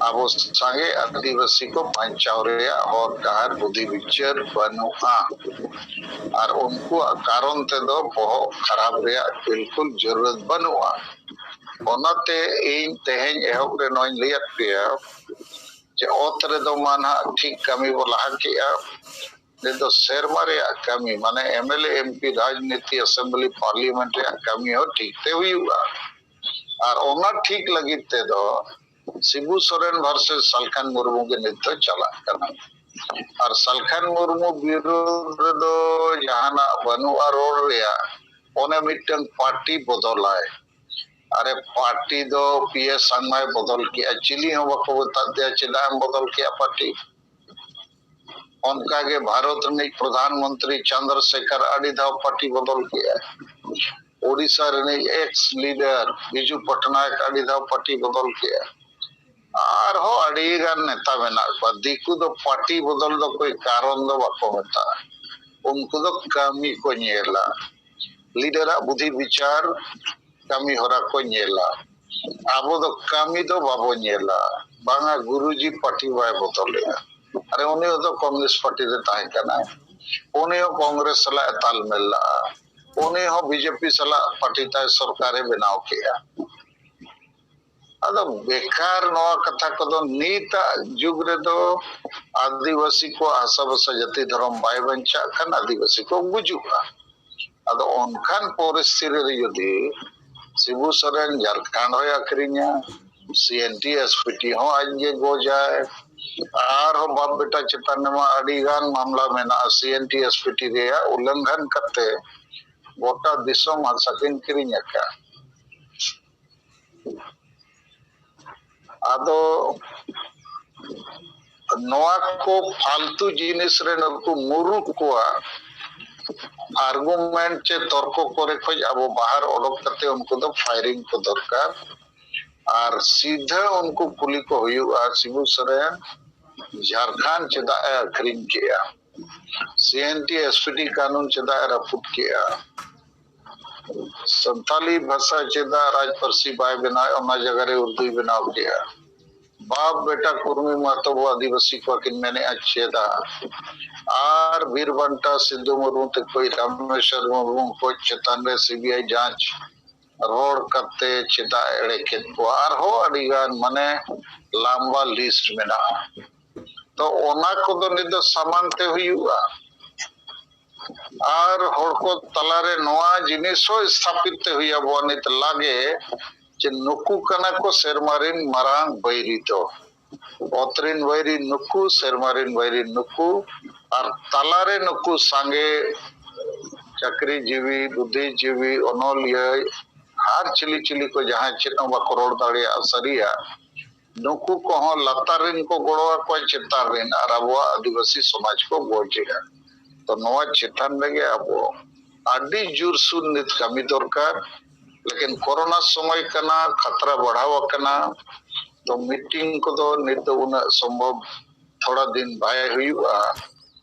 ᱟᱵᱚ ᱥᱟᱸᱜᱮ ᱟᱹᱫᱤᱵᱟᱹᱥᱤ ᱠᱚ ᱵᱟᱧᱪᱟᱣ ᱨᱮᱭᱟᱜ ᱦᱚᱨ ᱰᱟᱦᱟᱨ ᱵᱩᱫᱷᱤ ᱵᱤᱪᱟᱹᱨ ᱵᱟᱹᱱᱩᱜᱼᱟ᱾ ᱟᱨ ᱩᱱᱠᱩᱣᱟᱜ ᱠᱟᱨᱚᱱ ᱛᱮᱫᱚ ᱵᱚᱦᱚᱜ ᱠᱷᱟᱨᱟᱯ ᱨᱮᱭᱟᱜ ᱵᱤᱞᱠᱩᱞ ᱡᱟᱹᱨᱩᱲ ᱵᱟᱹᱱᱩᱜᱼᱟ᱾ ᱚᱱᱟᱛᱮ ᱤᱧ ᱛᱮᱦᱮᱧ ᱮᱦᱚᱵ ᱨᱮ ᱱᱚᱣᱟᱧ ᱞᱟᱹᱭᱟᱫ ᱯᱮᱭᱟ ᱡᱮ ᱚᱛ ᱨᱮᱫᱚ ᱢᱟ ᱱᱟᱦᱟᱜ ᱴᱷᱤᱠ ᱠᱟᱹᱢᱤ ᱵᱚ ᱞᱟᱦᱟ ᱠᱮᱜᱼᱟ, ᱱᱤᱛ ᱫᱚ ᱥᱮᱨᱢᱟ ᱨᱮᱭᱟᱜ ᱠᱟᱹᱢᱤ, ᱢᱟᱱᱮ M L A, M P, ᱨᱟᱡᱽᱱᱤᱛᱤ, ᱟᱥᱮᱢᱵᱞᱤ, ᱯᱟᱨᱞᱤᱭᱟᱢᱮᱱᱴ ᱨᱮᱭᱟᱜ ᱠᱟᱹᱢᱤ ᱦᱚᱸ ᱴᱷᱤᱠ ᱛᱮ ᱦᱩᱭᱩᱜᱼᱟ᱾ ᱟᱨ ᱚᱱᱟ ᱴᱷᱤᱠ ᱞᱟᱹᱜᱤᱫ ᱛᱮᱫᱚ ᱥᱤᱵᱩ ᱥᱚᱨᱮᱱ ᱵᱷᱟᱨᱥᱮᱥ ᱥᱟᱞᱠᱷᱟᱱ ᱢᱩᱨᱢᱩ ᱜᱮ ᱱᱤᱛ ᱫᱚ ᱪᱟᱞᱟᱜ ᱠᱟᱱᱟ᱾ ᱟᱨ ᱥᱟᱞᱠᱷᱟᱱ ᱢᱩᱨᱢᱩ ᱵᱤᱨᱩᱫᱷ ᱨᱮᱫᱚ ᱡᱟᱦᱟᱱᱟᱜ ᱵᱟᱹᱱᱩᱜᱼᱟ ᱨᱚᱲ ᱨᱮᱭᱟᱜ, ᱚᱱᱮ ᱢᱤᱫᱴᱟᱝ ᱯᱟᱨᱴᱤ ᱵᱚᱫᱚᱞᱟᱭ᱾ ᱟᱨᱮ ᱯᱟᱨᱴᱤ ᱫᱚ ᱯᱤ ᱮ ᱥᱟᱝᱢᱟᱭ ᱵᱚᱫᱚᱞ ᱠᱮᱜᱼᱟ, ᱪᱤᱞᱤ ᱦᱚᱸ ᱵᱟᱠᱚ ᱢᱮᱛᱟᱫ ᱫᱮᱭᱟ ᱪᱮᱫᱟᱜ ᱮᱢ ᱵᱚᱫᱚᱞ ᱠᱮᱜᱼᱟ ᱯᱟᱨᱴᱤ᱾ ᱚᱱᱠᱟᱜᱮ ᱵᱷᱟᱨᱚᱛ ᱨᱤᱱᱤᱡ ᱯᱨᱚᱫᱷᱟᱱ ᱢᱚᱱᱛᱨᱤ ᱪᱚᱱᱫᱨᱚ ᱥᱮᱠᱷᱚᱨ ᱟᱹᱰᱤ ᱫᱷᱟᱣ ᱯᱟᱨᱴᱤ ᱵᱚᱫᱚᱞ ᱠᱮᱜᱼᱟ᱾ ᱳᱰᱤᱥᱟ ᱨᱤᱱᱤᱡ ᱮᱠᱥ ᱞᱤᱰᱟᱨ ᱵᱤᱡᱩ ᱯᱚᱴᱱᱟᱭᱮᱠ ᱟᱹᱰᱤ ᱫᱷᱟᱣ ᱯᱟᱨᱴᱤ ᱵᱚᱫᱚᱞ ᱠᱮᱜᱼᱟ᱾ ᱟᱨᱦᱚᱸ ᱟᱹᱰᱤ ᱜᱟᱱ ᱱᱮᱛᱟ ᱢᱮᱱᱟᱜ ᱠᱚᱣᱟ᱾ ᱫᱤᱠᱩ ᱫᱚ ᱯᱟᱨᱴᱤ ᱵᱚᱫᱚᱞ ᱫᱚ ᱠᱳᱭ ᱠᱟᱨᱚᱱ ᱫᱚ ᱵᱟᱠᱚ ᱢᱮᱛᱟᱜᱼᱟ, ᱩᱱᱠᱩ ᱫᱚ ᱠᱟᱹᱢᱤ ᱠᱚ ᱧᱮᱞᱟ᱾ ᱞᱤᱰᱟᱨᱟᱜ ᱵᱩᱫᱷᱤ ᱵᱤᱪᱟᱨ, ᱠᱟᱹᱢᱤ ᱦᱚᱨᱟ ᱠᱚ ᱧᱮᱞᱟ᱾ ᱟᱵᱚ ᱫᱚ ᱠᱟᱹᱢᱤ ᱫᱚ ᱵᱟᱵᱚ ᱧᱮᱞᱟ᱾ ᱵᱟᱝᱟ, ᱜᱩᱨᱩᱡᱤ ᱯᱟᱨᱴᱤ ᱵᱟᱭ ᱵᱚᱫᱚᱞᱮᱜᱼᱟ᱾ ᱟᱨᱮ, ᱩᱱᱤ ᱫᱚ ᱠᱚᱢᱭᱩᱱᱤᱥᱴ ᱯᱟᱨᱴᱤ ᱨᱮ ᱛᱟᱦᱮᱸ ᱠᱟᱱᱟ, ᱩᱱᱤ ᱦᱚᱸ ᱠᱚᱝᱜᱨᱮᱥ ᱥᱟᱞᱟᱜ ᱮ ᱛᱟᱞᱢᱮᱞ ᱞᱟᱜᱼᱟ, ᱩᱱᱤ ᱦᱚᱸ ᱵᱤᱡᱮᱯᱤ ᱥᱟᱞᱟᱜ ᱯᱟᱨᱴᱤ ᱛᱟᱭ ᱥᱚᱨᱠᱟᱨᱮ ᱵᱮᱱᱟᱣ ᱠᱮᱜᱼᱟ᱾ ᱟᱫᱚ ᱵᱮᱠᱟᱨ ᱱᱚᱣᱟ ᱠᱟᱛᱷᱟ ᱠᱚᱫᱚ, ᱱᱤᱛᱟᱜ ᱡᱩᱜᱽ ᱨᱮᱫᱚ ᱟᱹᱫᱤᱵᱟᱹᱥᱤ ᱠᱚᱣᱟᱜ ᱦᱟᱥᱟ ᱵᱷᱟᱥᱟ ᱡᱟᱹᱛᱤ ᱫᱷᱚᱨᱚᱢ ᱵᱟᱭ ᱵᱟᱧᱪᱟᱜ ᱠᱷᱟᱱ ᱟᱹᱫᱤᱵᱟᱹᱥᱤ ᱠᱚ ᱜᱩᱡᱩᱜᱼᱟ᱾ ᱟᱫᱚ ᱚᱱᱠᱟᱱ ᱯᱚᱨᱤᱥᱛᱷᱤᱛᱤ ᱨᱮ ᱡᱩᱫᱤ ᱥᱤᱵᱩ ᱥᱚᱨᱮᱱ ᱡᱷᱟᱲᱠᱷᱚᱸᱰ ᱦᱚᱸᱭ ᱟᱹᱠᱷᱨᱤᱧᱟ, ᱥᱤ N T S P T ᱦᱚᱸ ᱟᱡ ᱜᱮ ᱜᱚᱡᱟᱭ, ᱟᱨᱦᱚᱸ ᱵᱟᱯ ᱵᱮᱴᱟ ᱪᱮᱛᱟᱱ ᱨᱮᱢᱟ ᱟᱹᱰᱤ ᱜᱟᱱ ᱢᱟᱢᱞᱟ ᱢᱮᱱᱟᱜᱼᱟ, ᱥᱤ N T S P T ᱨᱮᱭᱟᱜ ᱩᱞᱞᱚᱝᱜᱷᱚᱱ ᱠᱟᱛᱮ ᱜᱚᱴᱟ ᱫᱤᱥᱚᱢ ᱦᱟᱥᱟ ᱠᱤᱱ ᱠᱤᱨᱤᱧ ᱟᱠᱟᱫ᱾ ᱟᱫᱚ ᱱᱚᱣᱟ ᱠᱚ ᱯᱷᱟᱞᱛᱩ ᱡᱤᱱᱤᱥ ᱨᱮ ᱱᱩᱠᱩ ᱢᱩᱨᱩᱠ ᱠᱚᱣᱟᱜ ᱟᱨᱜᱩᱢᱮᱱᱴ ᱪᱮ ᱛᱚᱨᱠᱚ ᱠᱚᱨᱮ ᱠᱷᱚᱡ ᱟᱵᱚ ᱵᱟᱦᱟᱨ ᱚᱰᱚᱠ ᱠᱟᱛᱮ ᱩᱱᱠᱩ ᱫᱚ ᱯᱷᱟᱭᱨᱤᱝ ᱠᱚ ᱫᱚᱨᱠᱟᱨ᱾ ᱟᱨ ᱥᱤᱫᱷᱟᱹ ᱩᱱᱠᱩ ᱠᱩᱞᱤ ᱠᱚ ᱦᱩᱭᱩᱜᱼᱟ, ᱥᱤᱵᱩ ᱥᱚᱨᱮᱱ ᱡᱷᱟᱲᱠᱷᱚᱸᱰ ᱪᱮᱫᱟᱜ ᱮ ᱟᱹᱠᱷᱨᱤᱧ ᱠᱮᱜᱼᱟ? ᱥᱤ N T S P T ᱠᱟᱹᱱᱩᱱ ᱪᱮᱫᱟᱜ ᱮ ᱨᱟᱹᱯᱩᱫ ᱠᱮᱜᱼᱟ? ᱥᱟᱱᱛᱟᱞᱤ ᱵᱷᱟᱥᱟ ᱪᱮᱫᱟᱜ ᱨᱟᱡᱽ ᱯᱟᱹᱨᱥᱤ ᱵᱟᱭ ᱵᱮᱱᱟᱣ, ᱚᱱᱟ ᱡᱟᱭᱜᱟ ᱨᱮ ᱩᱨᱫᱩᱭ ᱵᱮᱱᱟᱣ ᱠᱮᱜᱼᱟ? ᱵᱟᱯ ᱵᱮᱴᱟ ᱠᱩᱨᱢᱤ ᱢᱟᱦᱛᱚ ᱵᱚ ᱟᱹᱫᱤᱵᱟᱹᱥᱤ ᱠᱚᱣᱟ ᱠᱤᱱ ᱢᱮᱱᱮᱜᱼᱟ ᱪᱮᱫᱟᱜ? ᱟᱨ ᱵᱤᱨ ᱵᱟᱱᱴᱟ ᱥᱤᱫᱷᱩ ᱢᱩᱨᱢᱩ ᱛᱮᱠᱚ ᱨᱟᱢᱮᱥᱣᱚᱨ ᱢᱩᱨᱢᱩ ᱠᱚ ᱪᱮᱛᱟᱱ ᱨᱮ ᱥᱤ ᱵᱤ ᱟᱭ ᱡᱟᱸᱪ ᱨᱚᱲ ᱠᱟᱛᱮ ᱪᱮᱫᱟᱜ ᱮᱲᱮ ᱠᱮᱫ ᱠᱚᱣᱟ? ᱟᱨᱦᱚᱸ ᱟᱹᱰᱤ ᱜᱟᱱ, ᱢᱟᱱᱮ, ᱞᱟᱢᱵᱟ ᱞᱤᱥᱴ ᱢᱮᱱᱟᱜᱼᱟ᱾ ᱛᱚ ᱚᱱᱟ ᱠᱚᱫᱚ ᱱᱤᱛ ᱫᱚ ᱥᱟᱢᱟᱝ ᱛᱮ ᱦᱩᱭᱩᱜᱼᱟ᱾ ᱟᱨ ᱦᱚᱲ ᱠᱚ ᱛᱟᱞᱟᱨᱮ ᱱᱚᱣᱟ ᱡᱤᱱᱤᱥ ᱦᱚᱸ ᱥᱛᱷᱟᱯᱤᱛ ᱛᱮ ᱦᱩᱭ ᱟᱵᱚᱣᱟ ᱱᱤᱛ ᱞᱟᱜᱮ, ᱡᱮ ᱱᱩᱠᱩ ᱠᱟᱱᱟ ᱠᱚ ᱥᱮᱨᱢᱟ ᱨᱤᱱ ᱢᱟᱨᱟᱝ ᱵᱟᱹᱭᱨᱤ ᱫᱚ᱾ ᱚᱛ ᱨᱤᱱ ᱵᱟᱹᱭᱨᱤ ᱱᱩᱠᱩ, ᱥᱮᱨᱢᱟ ᱨᱤᱱ ᱵᱟᱹᱭᱨᱤ ᱱᱩᱠᱩ, ᱟᱨ ᱛᱟᱞᱟᱨᱮ ᱱᱩᱠᱩ ᱥᱟᱸᱜᱮ ᱪᱟᱹᱠᱨᱤ ᱡᱤᱣᱤ, ᱵᱩᱫᱽᱫᱷᱤ ᱡᱤᱣᱤ, ᱚᱱᱚᱞᱤᱭᱟᱹ, ᱟᱨ ᱪᱤᱞᱤ ᱪᱤᱞᱤ ᱠᱚ ᱡᱟᱦᱟᱸᱭ ᱪᱮᱫ ᱦᱚᱸ ᱵᱟᱠᱚ ᱨᱚᱲ ᱫᱟᱲᱮᱭᱟᱜᱼᱟ ᱥᱟᱹᱨᱤᱭᱟᱜ, ᱱᱩᱠᱩ ᱠᱚᱦᱚᱸ ᱞᱟᱛᱟᱨ ᱨᱤᱱ ᱠᱚ ᱜᱚᱲᱚ ᱟᱠᱚᱣᱟ ᱪᱮᱛᱟᱱ ᱨᱤᱱ, ᱟᱨ ᱟᱵᱚᱣᱟᱜ ᱟᱹᱫᱤᱵᱟᱹᱥᱤ ᱥᱚᱢᱟᱡᱽ ᱠᱚ ᱜᱚᱡᱮᱜᱼᱟ᱾ ᱛᱚ ᱱᱚᱣᱟ ᱪᱮᱛᱟᱱ ᱨᱮᱜᱮ ᱟᱵᱚ ᱟᱹᱰᱤ ᱡᱳᱨᱥᱳᱨ ᱱᱤᱛ ᱠᱟᱹᱢᱤ ᱫᱚᱨᱠᱟᱨ᱾ ᱞᱮᱠᱤᱱ ᱠᱳᱨᱳᱱᱟ ᱥᱚᱢᱚᱭ ᱠᱟᱱᱟ, ᱠᱷᱟᱛᱨᱟ ᱵᱟᱲᱦᱟᱣ ᱟᱠᱟᱱᱟ, ᱛᱚ ᱢᱤᱴᱤᱝ ᱠᱚᱫᱚ ᱱᱤᱛ ᱫᱚ ᱩᱱᱟᱹᱜ ᱥᱚᱢᱵᱷᱚᱵ ᱛᱷᱚᱲᱟ ᱫᱤᱱ ᱵᱟᱭ ᱦᱩᱭᱩᱜᱼᱟ,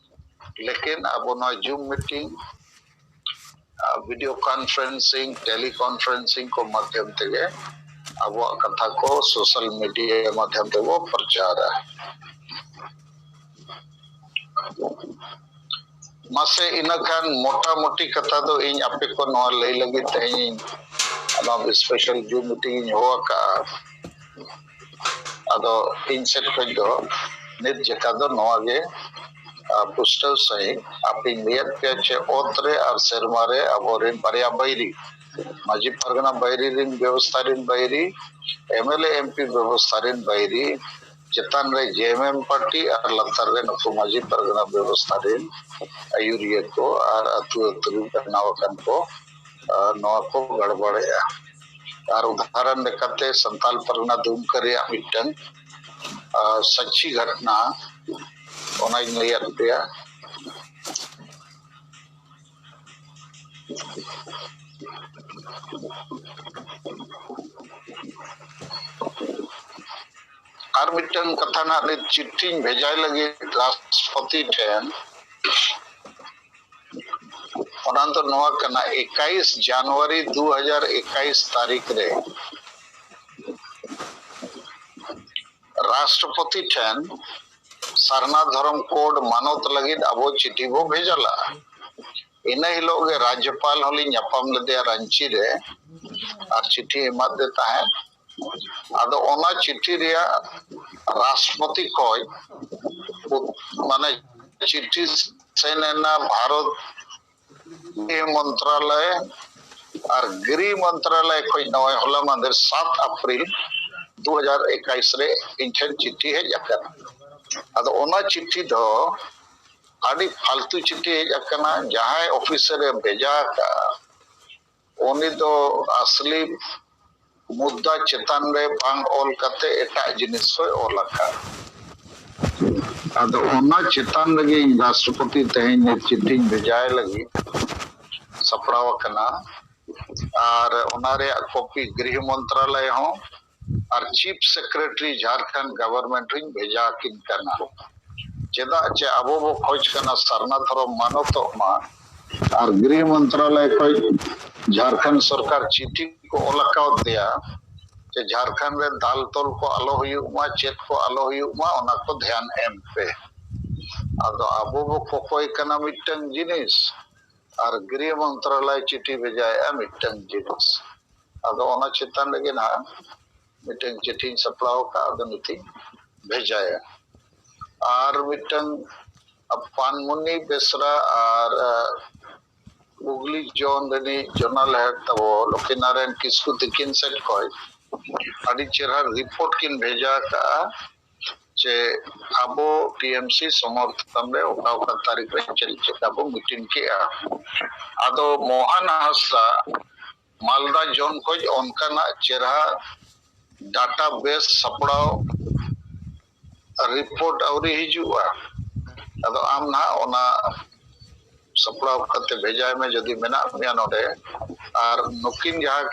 ᱞᱮᱠᱤᱱ ᱟᱵᱚ ᱱᱚᱣᱟ ᱡᱩᱢ ᱢᱤᱴᱤᱝ, ᱵᱷᱤᱰᱤᱭᱳ ᱠᱚᱱᱯᱷᱟᱨᱮᱱᱥᱤᱝ, ᱴᱮᱞᱤ ᱠᱚᱱᱯᱷᱟᱨᱮᱱᱥᱤᱝ ᱠᱚ ᱢᱟᱫᱷᱭᱚᱢ ᱛᱮᱜᱮ ᱟᱵᱚᱣᱟᱜ ᱠᱟᱛᱷᱟ ᱠᱚ ᱥᱳᱥᱟᱞ ᱢᱤᱰᱤᱭᱟ ᱢᱟᱫᱷᱭᱚᱢ ᱛᱮᱵᱚ ᱯᱨᱚᱪᱟᱨᱟ᱾ ᱢᱟᱥᱮ ᱤᱱᱟᱹ ᱠᱷᱟᱱ ᱢᱚᱴᱟᱢᱩᱴᱤ ᱠᱟᱛᱷᱟ ᱫᱚ ᱤᱧ ᱟᱯᱮ ᱠᱚ ᱱᱚᱣᱟ ᱞᱟᱹᱭ ᱞᱟᱹᱜᱤᱫ ᱛᱮᱦᱮᱧ ᱱᱚᱣᱟ ᱥᱯᱮᱥᱟᱞ ᱡᱩᱢ ᱢᱤᱴᱤᱝ ᱤᱧ ᱦᱚᱦᱚ ᱟᱠᱟᱫᱼᱟ᱾ ᱟᱫᱚ ᱤᱧ ᱥᱮᱫ ᱠᱷᱚᱱ ᱫᱚ ᱱᱤᱛ ᱡᱮᱠᱟ ᱫᱚ ᱱᱚᱣᱟ ᱜᱮ, ᱟᱨ ᱯᱩᱥᱴᱟᱹᱣ ᱥᱟᱺᱦᱤᱡ ᱟᱯᱮᱧ ᱞᱟᱹᱭᱟᱫ ᱯᱮᱭᱟ ᱡᱮ ᱚᱛ ᱨᱮ ᱟᱨ ᱥᱮᱨᱢᱟ ᱨᱮ ᱟᱵᱚᱨᱮᱱ ᱵᱟᱨᱭᱟ ᱵᱟᱹᱭᱨᱤ, ᱢᱟᱹᱡᱷᱤ ᱯᱟᱨᱜᱟᱱᱟ ᱵᱟᱹᱭᱨᱤ ᱨᱮᱱ ᱵᱮᱵᱚᱥᱛᱷᱟ ᱨᱮᱱ ᱵᱟᱹᱭᱨᱤ, M L A M P ᱵᱮᱵᱚᱥᱛᱷᱟ ᱨᱮᱱ ᱵᱟᱹᱭᱨᱤ, ᱪᱮᱛᱟᱱ ᱨᱮ ᱡᱮ ᱮᱢ ᱮᱢ ᱯᱟᱨᱴᱤ ᱟᱨ ᱞᱟᱛᱟᱨ ᱨᱮ ᱱᱩᱠᱩ ᱢᱟᱹᱡᱷᱤ ᱯᱟᱨᱜᱟᱱᱟ ᱵᱮᱵᱚᱥᱛᱷᱟ ᱨᱮᱱ ᱟᱹᱭᱩᱨᱤᱭᱟᱹ ᱠᱚ ᱟᱨ ᱟᱹᱛᱩ ᱟᱹᱛᱩ ᱨᱮ ᱵᱮᱱᱟᱣ ᱟᱠᱟᱱ ᱠᱚ, ᱟᱨ ᱱᱚᱣᱟ ᱠᱚ ᱜᱟᱲᱵᱟᱲᱮᱜᱼᱟ᱾ ᱟᱨ ᱩᱫᱟᱦᱚᱨᱚᱱ ᱞᱮᱠᱟᱛᱮ ᱥᱟᱱᱛᱟᱞ ᱯᱟᱨᱜᱟᱱᱟ ᱫᱩᱢᱠᱟᱹ ᱨᱮᱭᱟᱜ ᱢᱤᱫᱴᱟᱝ, ᱟᱨ ᱥᱟᱹᱪᱪᱤ ᱜᱷᱚᱴᱱᱟ, ᱚᱱᱟᱧ ᱞᱟᱹᱭᱟᱫ ᱯᱮᱭᱟ᱾ ᱟᱨ ᱢᱤᱫᱴᱟᱝ ᱠᱟᱛᱷᱟ ᱱᱟᱜ ᱱᱤᱛ ᱪᱤᱴᱷᱤᱧ ᱵᱷᱮᱡᱟᱭ ᱞᱟᱹᱜᱤᱫ ᱨᱟᱥᱴᱨᱚᱯᱚᱛᱤ ᱴᱷᱮᱱ, ᱚᱱᱟ ᱫᱚ ᱱᱚᱣᱟ ᱠᱟᱱᱟ, ᱮᱠᱟᱭᱤᱥ ᱡᱟᱱᱩᱣᱟᱨᱤ ᱫᱩ ᱦᱟᱡᱟᱨ ᱮᱠᱟᱭᱤᱥ ᱛᱟᱹᱨᱤᱠᱷ ᱨᱮ ᱨᱟᱥᱴᱨᱚᱯᱚᱛᱤ ᱴᱷᱮᱱ ᱥᱟᱨᱱᱟ ᱫᱷᱚᱨᱚᱢ ᱠᱳᱰ ᱢᱟᱱᱚᱛ ᱞᱟᱹᱜᱤᱫ ᱟᱵᱚ ᱪᱤᱴᱷᱤ ᱵᱚ ᱵᱷᱮᱡᱟ ᱞᱟᱜᱼᱟ᱾ ᱤᱱᱟᱹ ᱦᱤᱞᱳᱜ ᱜᱮ ᱨᱟᱡᱽᱡᱚᱯᱟᱞ ᱦᱚᱸᱞᱤᱧ ᱧᱟᱯᱟᱢ ᱞᱮᱫᱮᱭᱟ ᱨᱟᱺᱪᱤ ᱨᱮ, ᱟᱨ ᱪᱤᱴᱷᱤ ᱮᱢᱟᱫᱮ ᱛᱟᱦᱮᱸᱫ᱾ ᱟᱫᱚ ᱚᱱᱟ ᱪᱤᱴᱷᱤ ᱨᱮᱭᱟᱜ ᱨᱟᱥᱴᱨᱚᱯᱚᱛᱤ ᱠᱷᱚᱡ ᱩᱛ-, ᱢᱟᱱᱮ ᱪᱤᱴᱷᱤ ᱥᱮᱱ ᱮᱱᱟ ᱵᱷᱟᱨᱚᱛ ᱜᱨᱤᱦ ᱢᱚᱱᱛᱨᱟᱞᱚᱭ ᱟᱨ ᱜᱨᱤᱦ ᱢᱚᱱᱛᱨᱟᱞᱚᱭ ᱠᱷᱚᱡ ᱱᱚᱜᱼᱚᱭ ᱦᱚᱞᱟ ᱢᱟᱦᱫᱮᱨ ᱥᱟᱛ ᱮᱯᱨᱤᱞ ᱫᱩ ᱦᱟᱡᱟᱨ ᱮᱠᱟᱭᱤᱥ ᱨᱮ ᱤᱧ ᱴᱷᱮᱱ ᱪᱤᱴᱷᱤ ᱦᱮᱡ ᱟᱠᱟᱱᱟ᱾ ᱟᱫᱚ ᱚᱱᱟ ᱪᱤᱴᱷᱤ ᱫᱚ ᱟᱹᱰᱤ ᱯᱷᱟᱞᱛᱩ ᱪᱤᱴᱷᱤ ᱦᱮᱡ ᱟᱠᱟᱱᱟ᱾ ᱡᱟᱦᱟᱸᱭ ᱚᱯᱷᱤᱥᱟᱨ ᱮ ᱵᱷᱮᱡᱟ ᱟᱠᱟᱫᱼᱟ, ᱩᱱᱤ ᱫᱚ ᱟᱥᱞᱤ ᱢᱩᱫᱽᱫᱟ ᱪᱮᱛᱟᱱ ᱨᱮ ᱵᱟᱝ ᱚᱞ ᱠᱟᱛᱮ ᱮᱴᱟᱜ ᱡᱤᱱᱤᱥ ᱠᱚᱭ ᱚᱞ ᱟᱠᱟᱫ᱾ ᱟᱫᱚ ᱚᱱᱟ ᱪᱮᱛᱟᱱ ᱨᱮᱜᱮ ᱤᱧ ᱨᱟᱥᱴᱨᱚᱯᱚᱛᱤ ᱛᱮᱦᱮᱧ ᱪᱤᱴᱷᱤᱧ ᱵᱷᱮᱡᱟᱭ ᱞᱟᱹᱜᱤᱫ ᱥᱟᱯᱲᱟᱣ ᱟᱠᱟᱱᱟ᱾ ᱟᱨ ᱚᱱᱟ ᱨᱮᱭᱟᱜ ᱠᱚᱯᱤ ᱜᱨᱤᱦ ᱢᱚᱱᱛᱨᱟᱞᱚᱭ ᱦᱚᱸ ᱟᱨ ᱪᱤᱯ ᱥᱮᱠᱨᱮᱴᱟᱨᱤ ᱡᱷᱟᱲᱠᱷᱚᱸᱰ ᱜᱚᱵᱷᱚᱨᱱᱢᱮᱱᱴ ᱦᱚᱧ ᱵᱷᱮᱡᱟ ᱟᱹᱠᱤᱱ ᱠᱟᱱᱟ᱾ ᱪᱮᱫᱟᱜ ᱪᱮ ᱟᱵᱚ ᱵᱚ ᱠᱷᱚᱡᱽ ᱠᱟᱱᱟ ᱥᱟᱨᱱᱟ ᱫᱷᱚᱨᱚᱢ ᱢᱟᱱᱚᱛᱚᱜ ᱢᱟ, ᱟᱨ ᱜᱨᱤᱦ ᱢᱚᱱᱛᱨᱟᱞᱚᱭ ᱠᱷᱚᱡ ᱡᱷᱟᱲᱠᱷᱚᱸᱰ ᱥᱚᱨᱠᱟᱨ ᱪᱤᱴᱷᱤ ᱠᱚ ᱚᱞ ᱟᱠᱟᱣᱟᱫᱮᱭᱟ ᱡᱮ ᱡᱷᱟᱲᱠᱷᱚᱸᱰ ᱨᱮ ᱫᱟᱞ ᱛᱚᱞ ᱠᱚ ᱟᱞᱚ ᱦᱩᱭᱩᱜ ᱢᱟ, ᱪᱮᱫ ᱠᱚ ᱟᱞᱚ ᱦᱩᱭᱩᱜ ᱢᱟ, ᱚᱱᱟ ᱠᱚ ᱫᱷᱮᱭᱟᱱ ᱮᱢ ᱯᱮ᱾ ᱟᱫᱚ ᱟᱵᱚ ᱵᱚ ᱠᱚᱠᱚᱭ ᱠᱟᱱᱟ ᱢᱤᱫᱴᱟᱝ ᱡᱤᱱᱤᱥ, ᱟᱨ ᱜᱨᱤᱦ ᱢᱚᱱᱛᱨᱟᱞᱚᱭ ᱪᱤᱴᱷᱤ ᱵᱷᱮᱡᱟᱭᱮᱫᱼᱟ ᱢᱤᱫᱴᱟᱝ ᱡᱤᱱᱤᱥ᱾ ᱟᱫᱚ ᱚᱱᱟ ᱪᱮᱛᱟᱱ ᱨᱮᱜᱮ ᱱᱟᱦᱟᱜ ᱢᱤᱫᱴᱟᱝ ᱪᱤᱴᱷᱤᱧ ᱥᱟᱯᱲᱟᱣ ᱟᱠᱟᱫ, ᱟᱫᱚ ᱱᱤᱛᱤᱧ ᱵᱷᱮᱡᱟᱭᱟ᱾ ᱟᱨ ᱢᱤᱫᱴᱟᱝ ᱯᱟᱱᱢᱩᱱᱤ ᱵᱮᱥᱨᱟ ᱟᱨ, ᱟᱨ ᱦᱩᱜᱽᱞᱤ ᱡᱳᱱ ᱨᱤᱱᱤᱡ ᱡᱳᱱᱟᱞ ᱦᱮᱰ ᱛᱟᱵᱚ ᱞᱚᱠᱠᱷᱤᱱᱟᱨᱟᱭᱚᱱ ᱠᱤᱥᱠᱩ ᱛᱤᱠᱤᱱ ᱥᱮᱫ ᱠᱷᱚᱱ ᱟᱹᱰᱤ ᱪᱮᱦᱨᱟ ᱨᱤᱯᱳᱨᱴ ᱠᱤᱱ ᱵᱷᱮᱡᱟ ᱟᱠᱟᱫᱼᱟ ᱡᱮ ᱟᱵᱚ ᱴᱤᱮᱢᱥᱤ ᱥᱚᱢᱚᱨᱛᱷᱚᱱ ᱨᱮ ᱚᱠᱟ ᱚᱠᱟ ᱛᱟᱹᱨᱤᱠᱷ ᱨᱮ ᱪᱮᱫ ᱪᱮᱫ ᱵᱚ ᱢᱤᱴᱤᱝ ᱠᱮᱜᱼᱟ᱾ ᱟᱫᱚ ᱢᱳᱦᱚᱱ ᱦᱟᱸᱥᱫᱟ ᱢᱟᱞᱫᱟ ᱡᱳᱱ ᱠᱷᱚᱱ ᱚᱱᱠᱟᱱᱟᱜ ᱪᱮᱦᱨᱟ ᱰᱟᱴᱟ ᱵᱮᱥ ᱥᱟᱯᱲᱟᱣ ᱨᱤᱯᱳᱨᱴ ᱟᱹᱣᱨᱤ ᱦᱤᱡᱩᱜᱼᱟ᱾ ᱟᱫᱚ ᱟᱢ ᱱᱟᱦᱟᱜ ᱚᱱᱟ ᱥᱟᱯᱲᱟᱣ ᱠᱟᱛᱮ ᱵᱷᱮᱡᱟᱭ ᱢᱮ, ᱡᱩᱫᱤ ᱢᱮᱱᱟᱜ ᱢᱮᱭᱟ ᱱᱚᱰᱮ᱾ ᱟᱨ ᱱᱩᱠᱤᱱ ᱡᱟᱦᱟᱸ ᱠᱤᱱ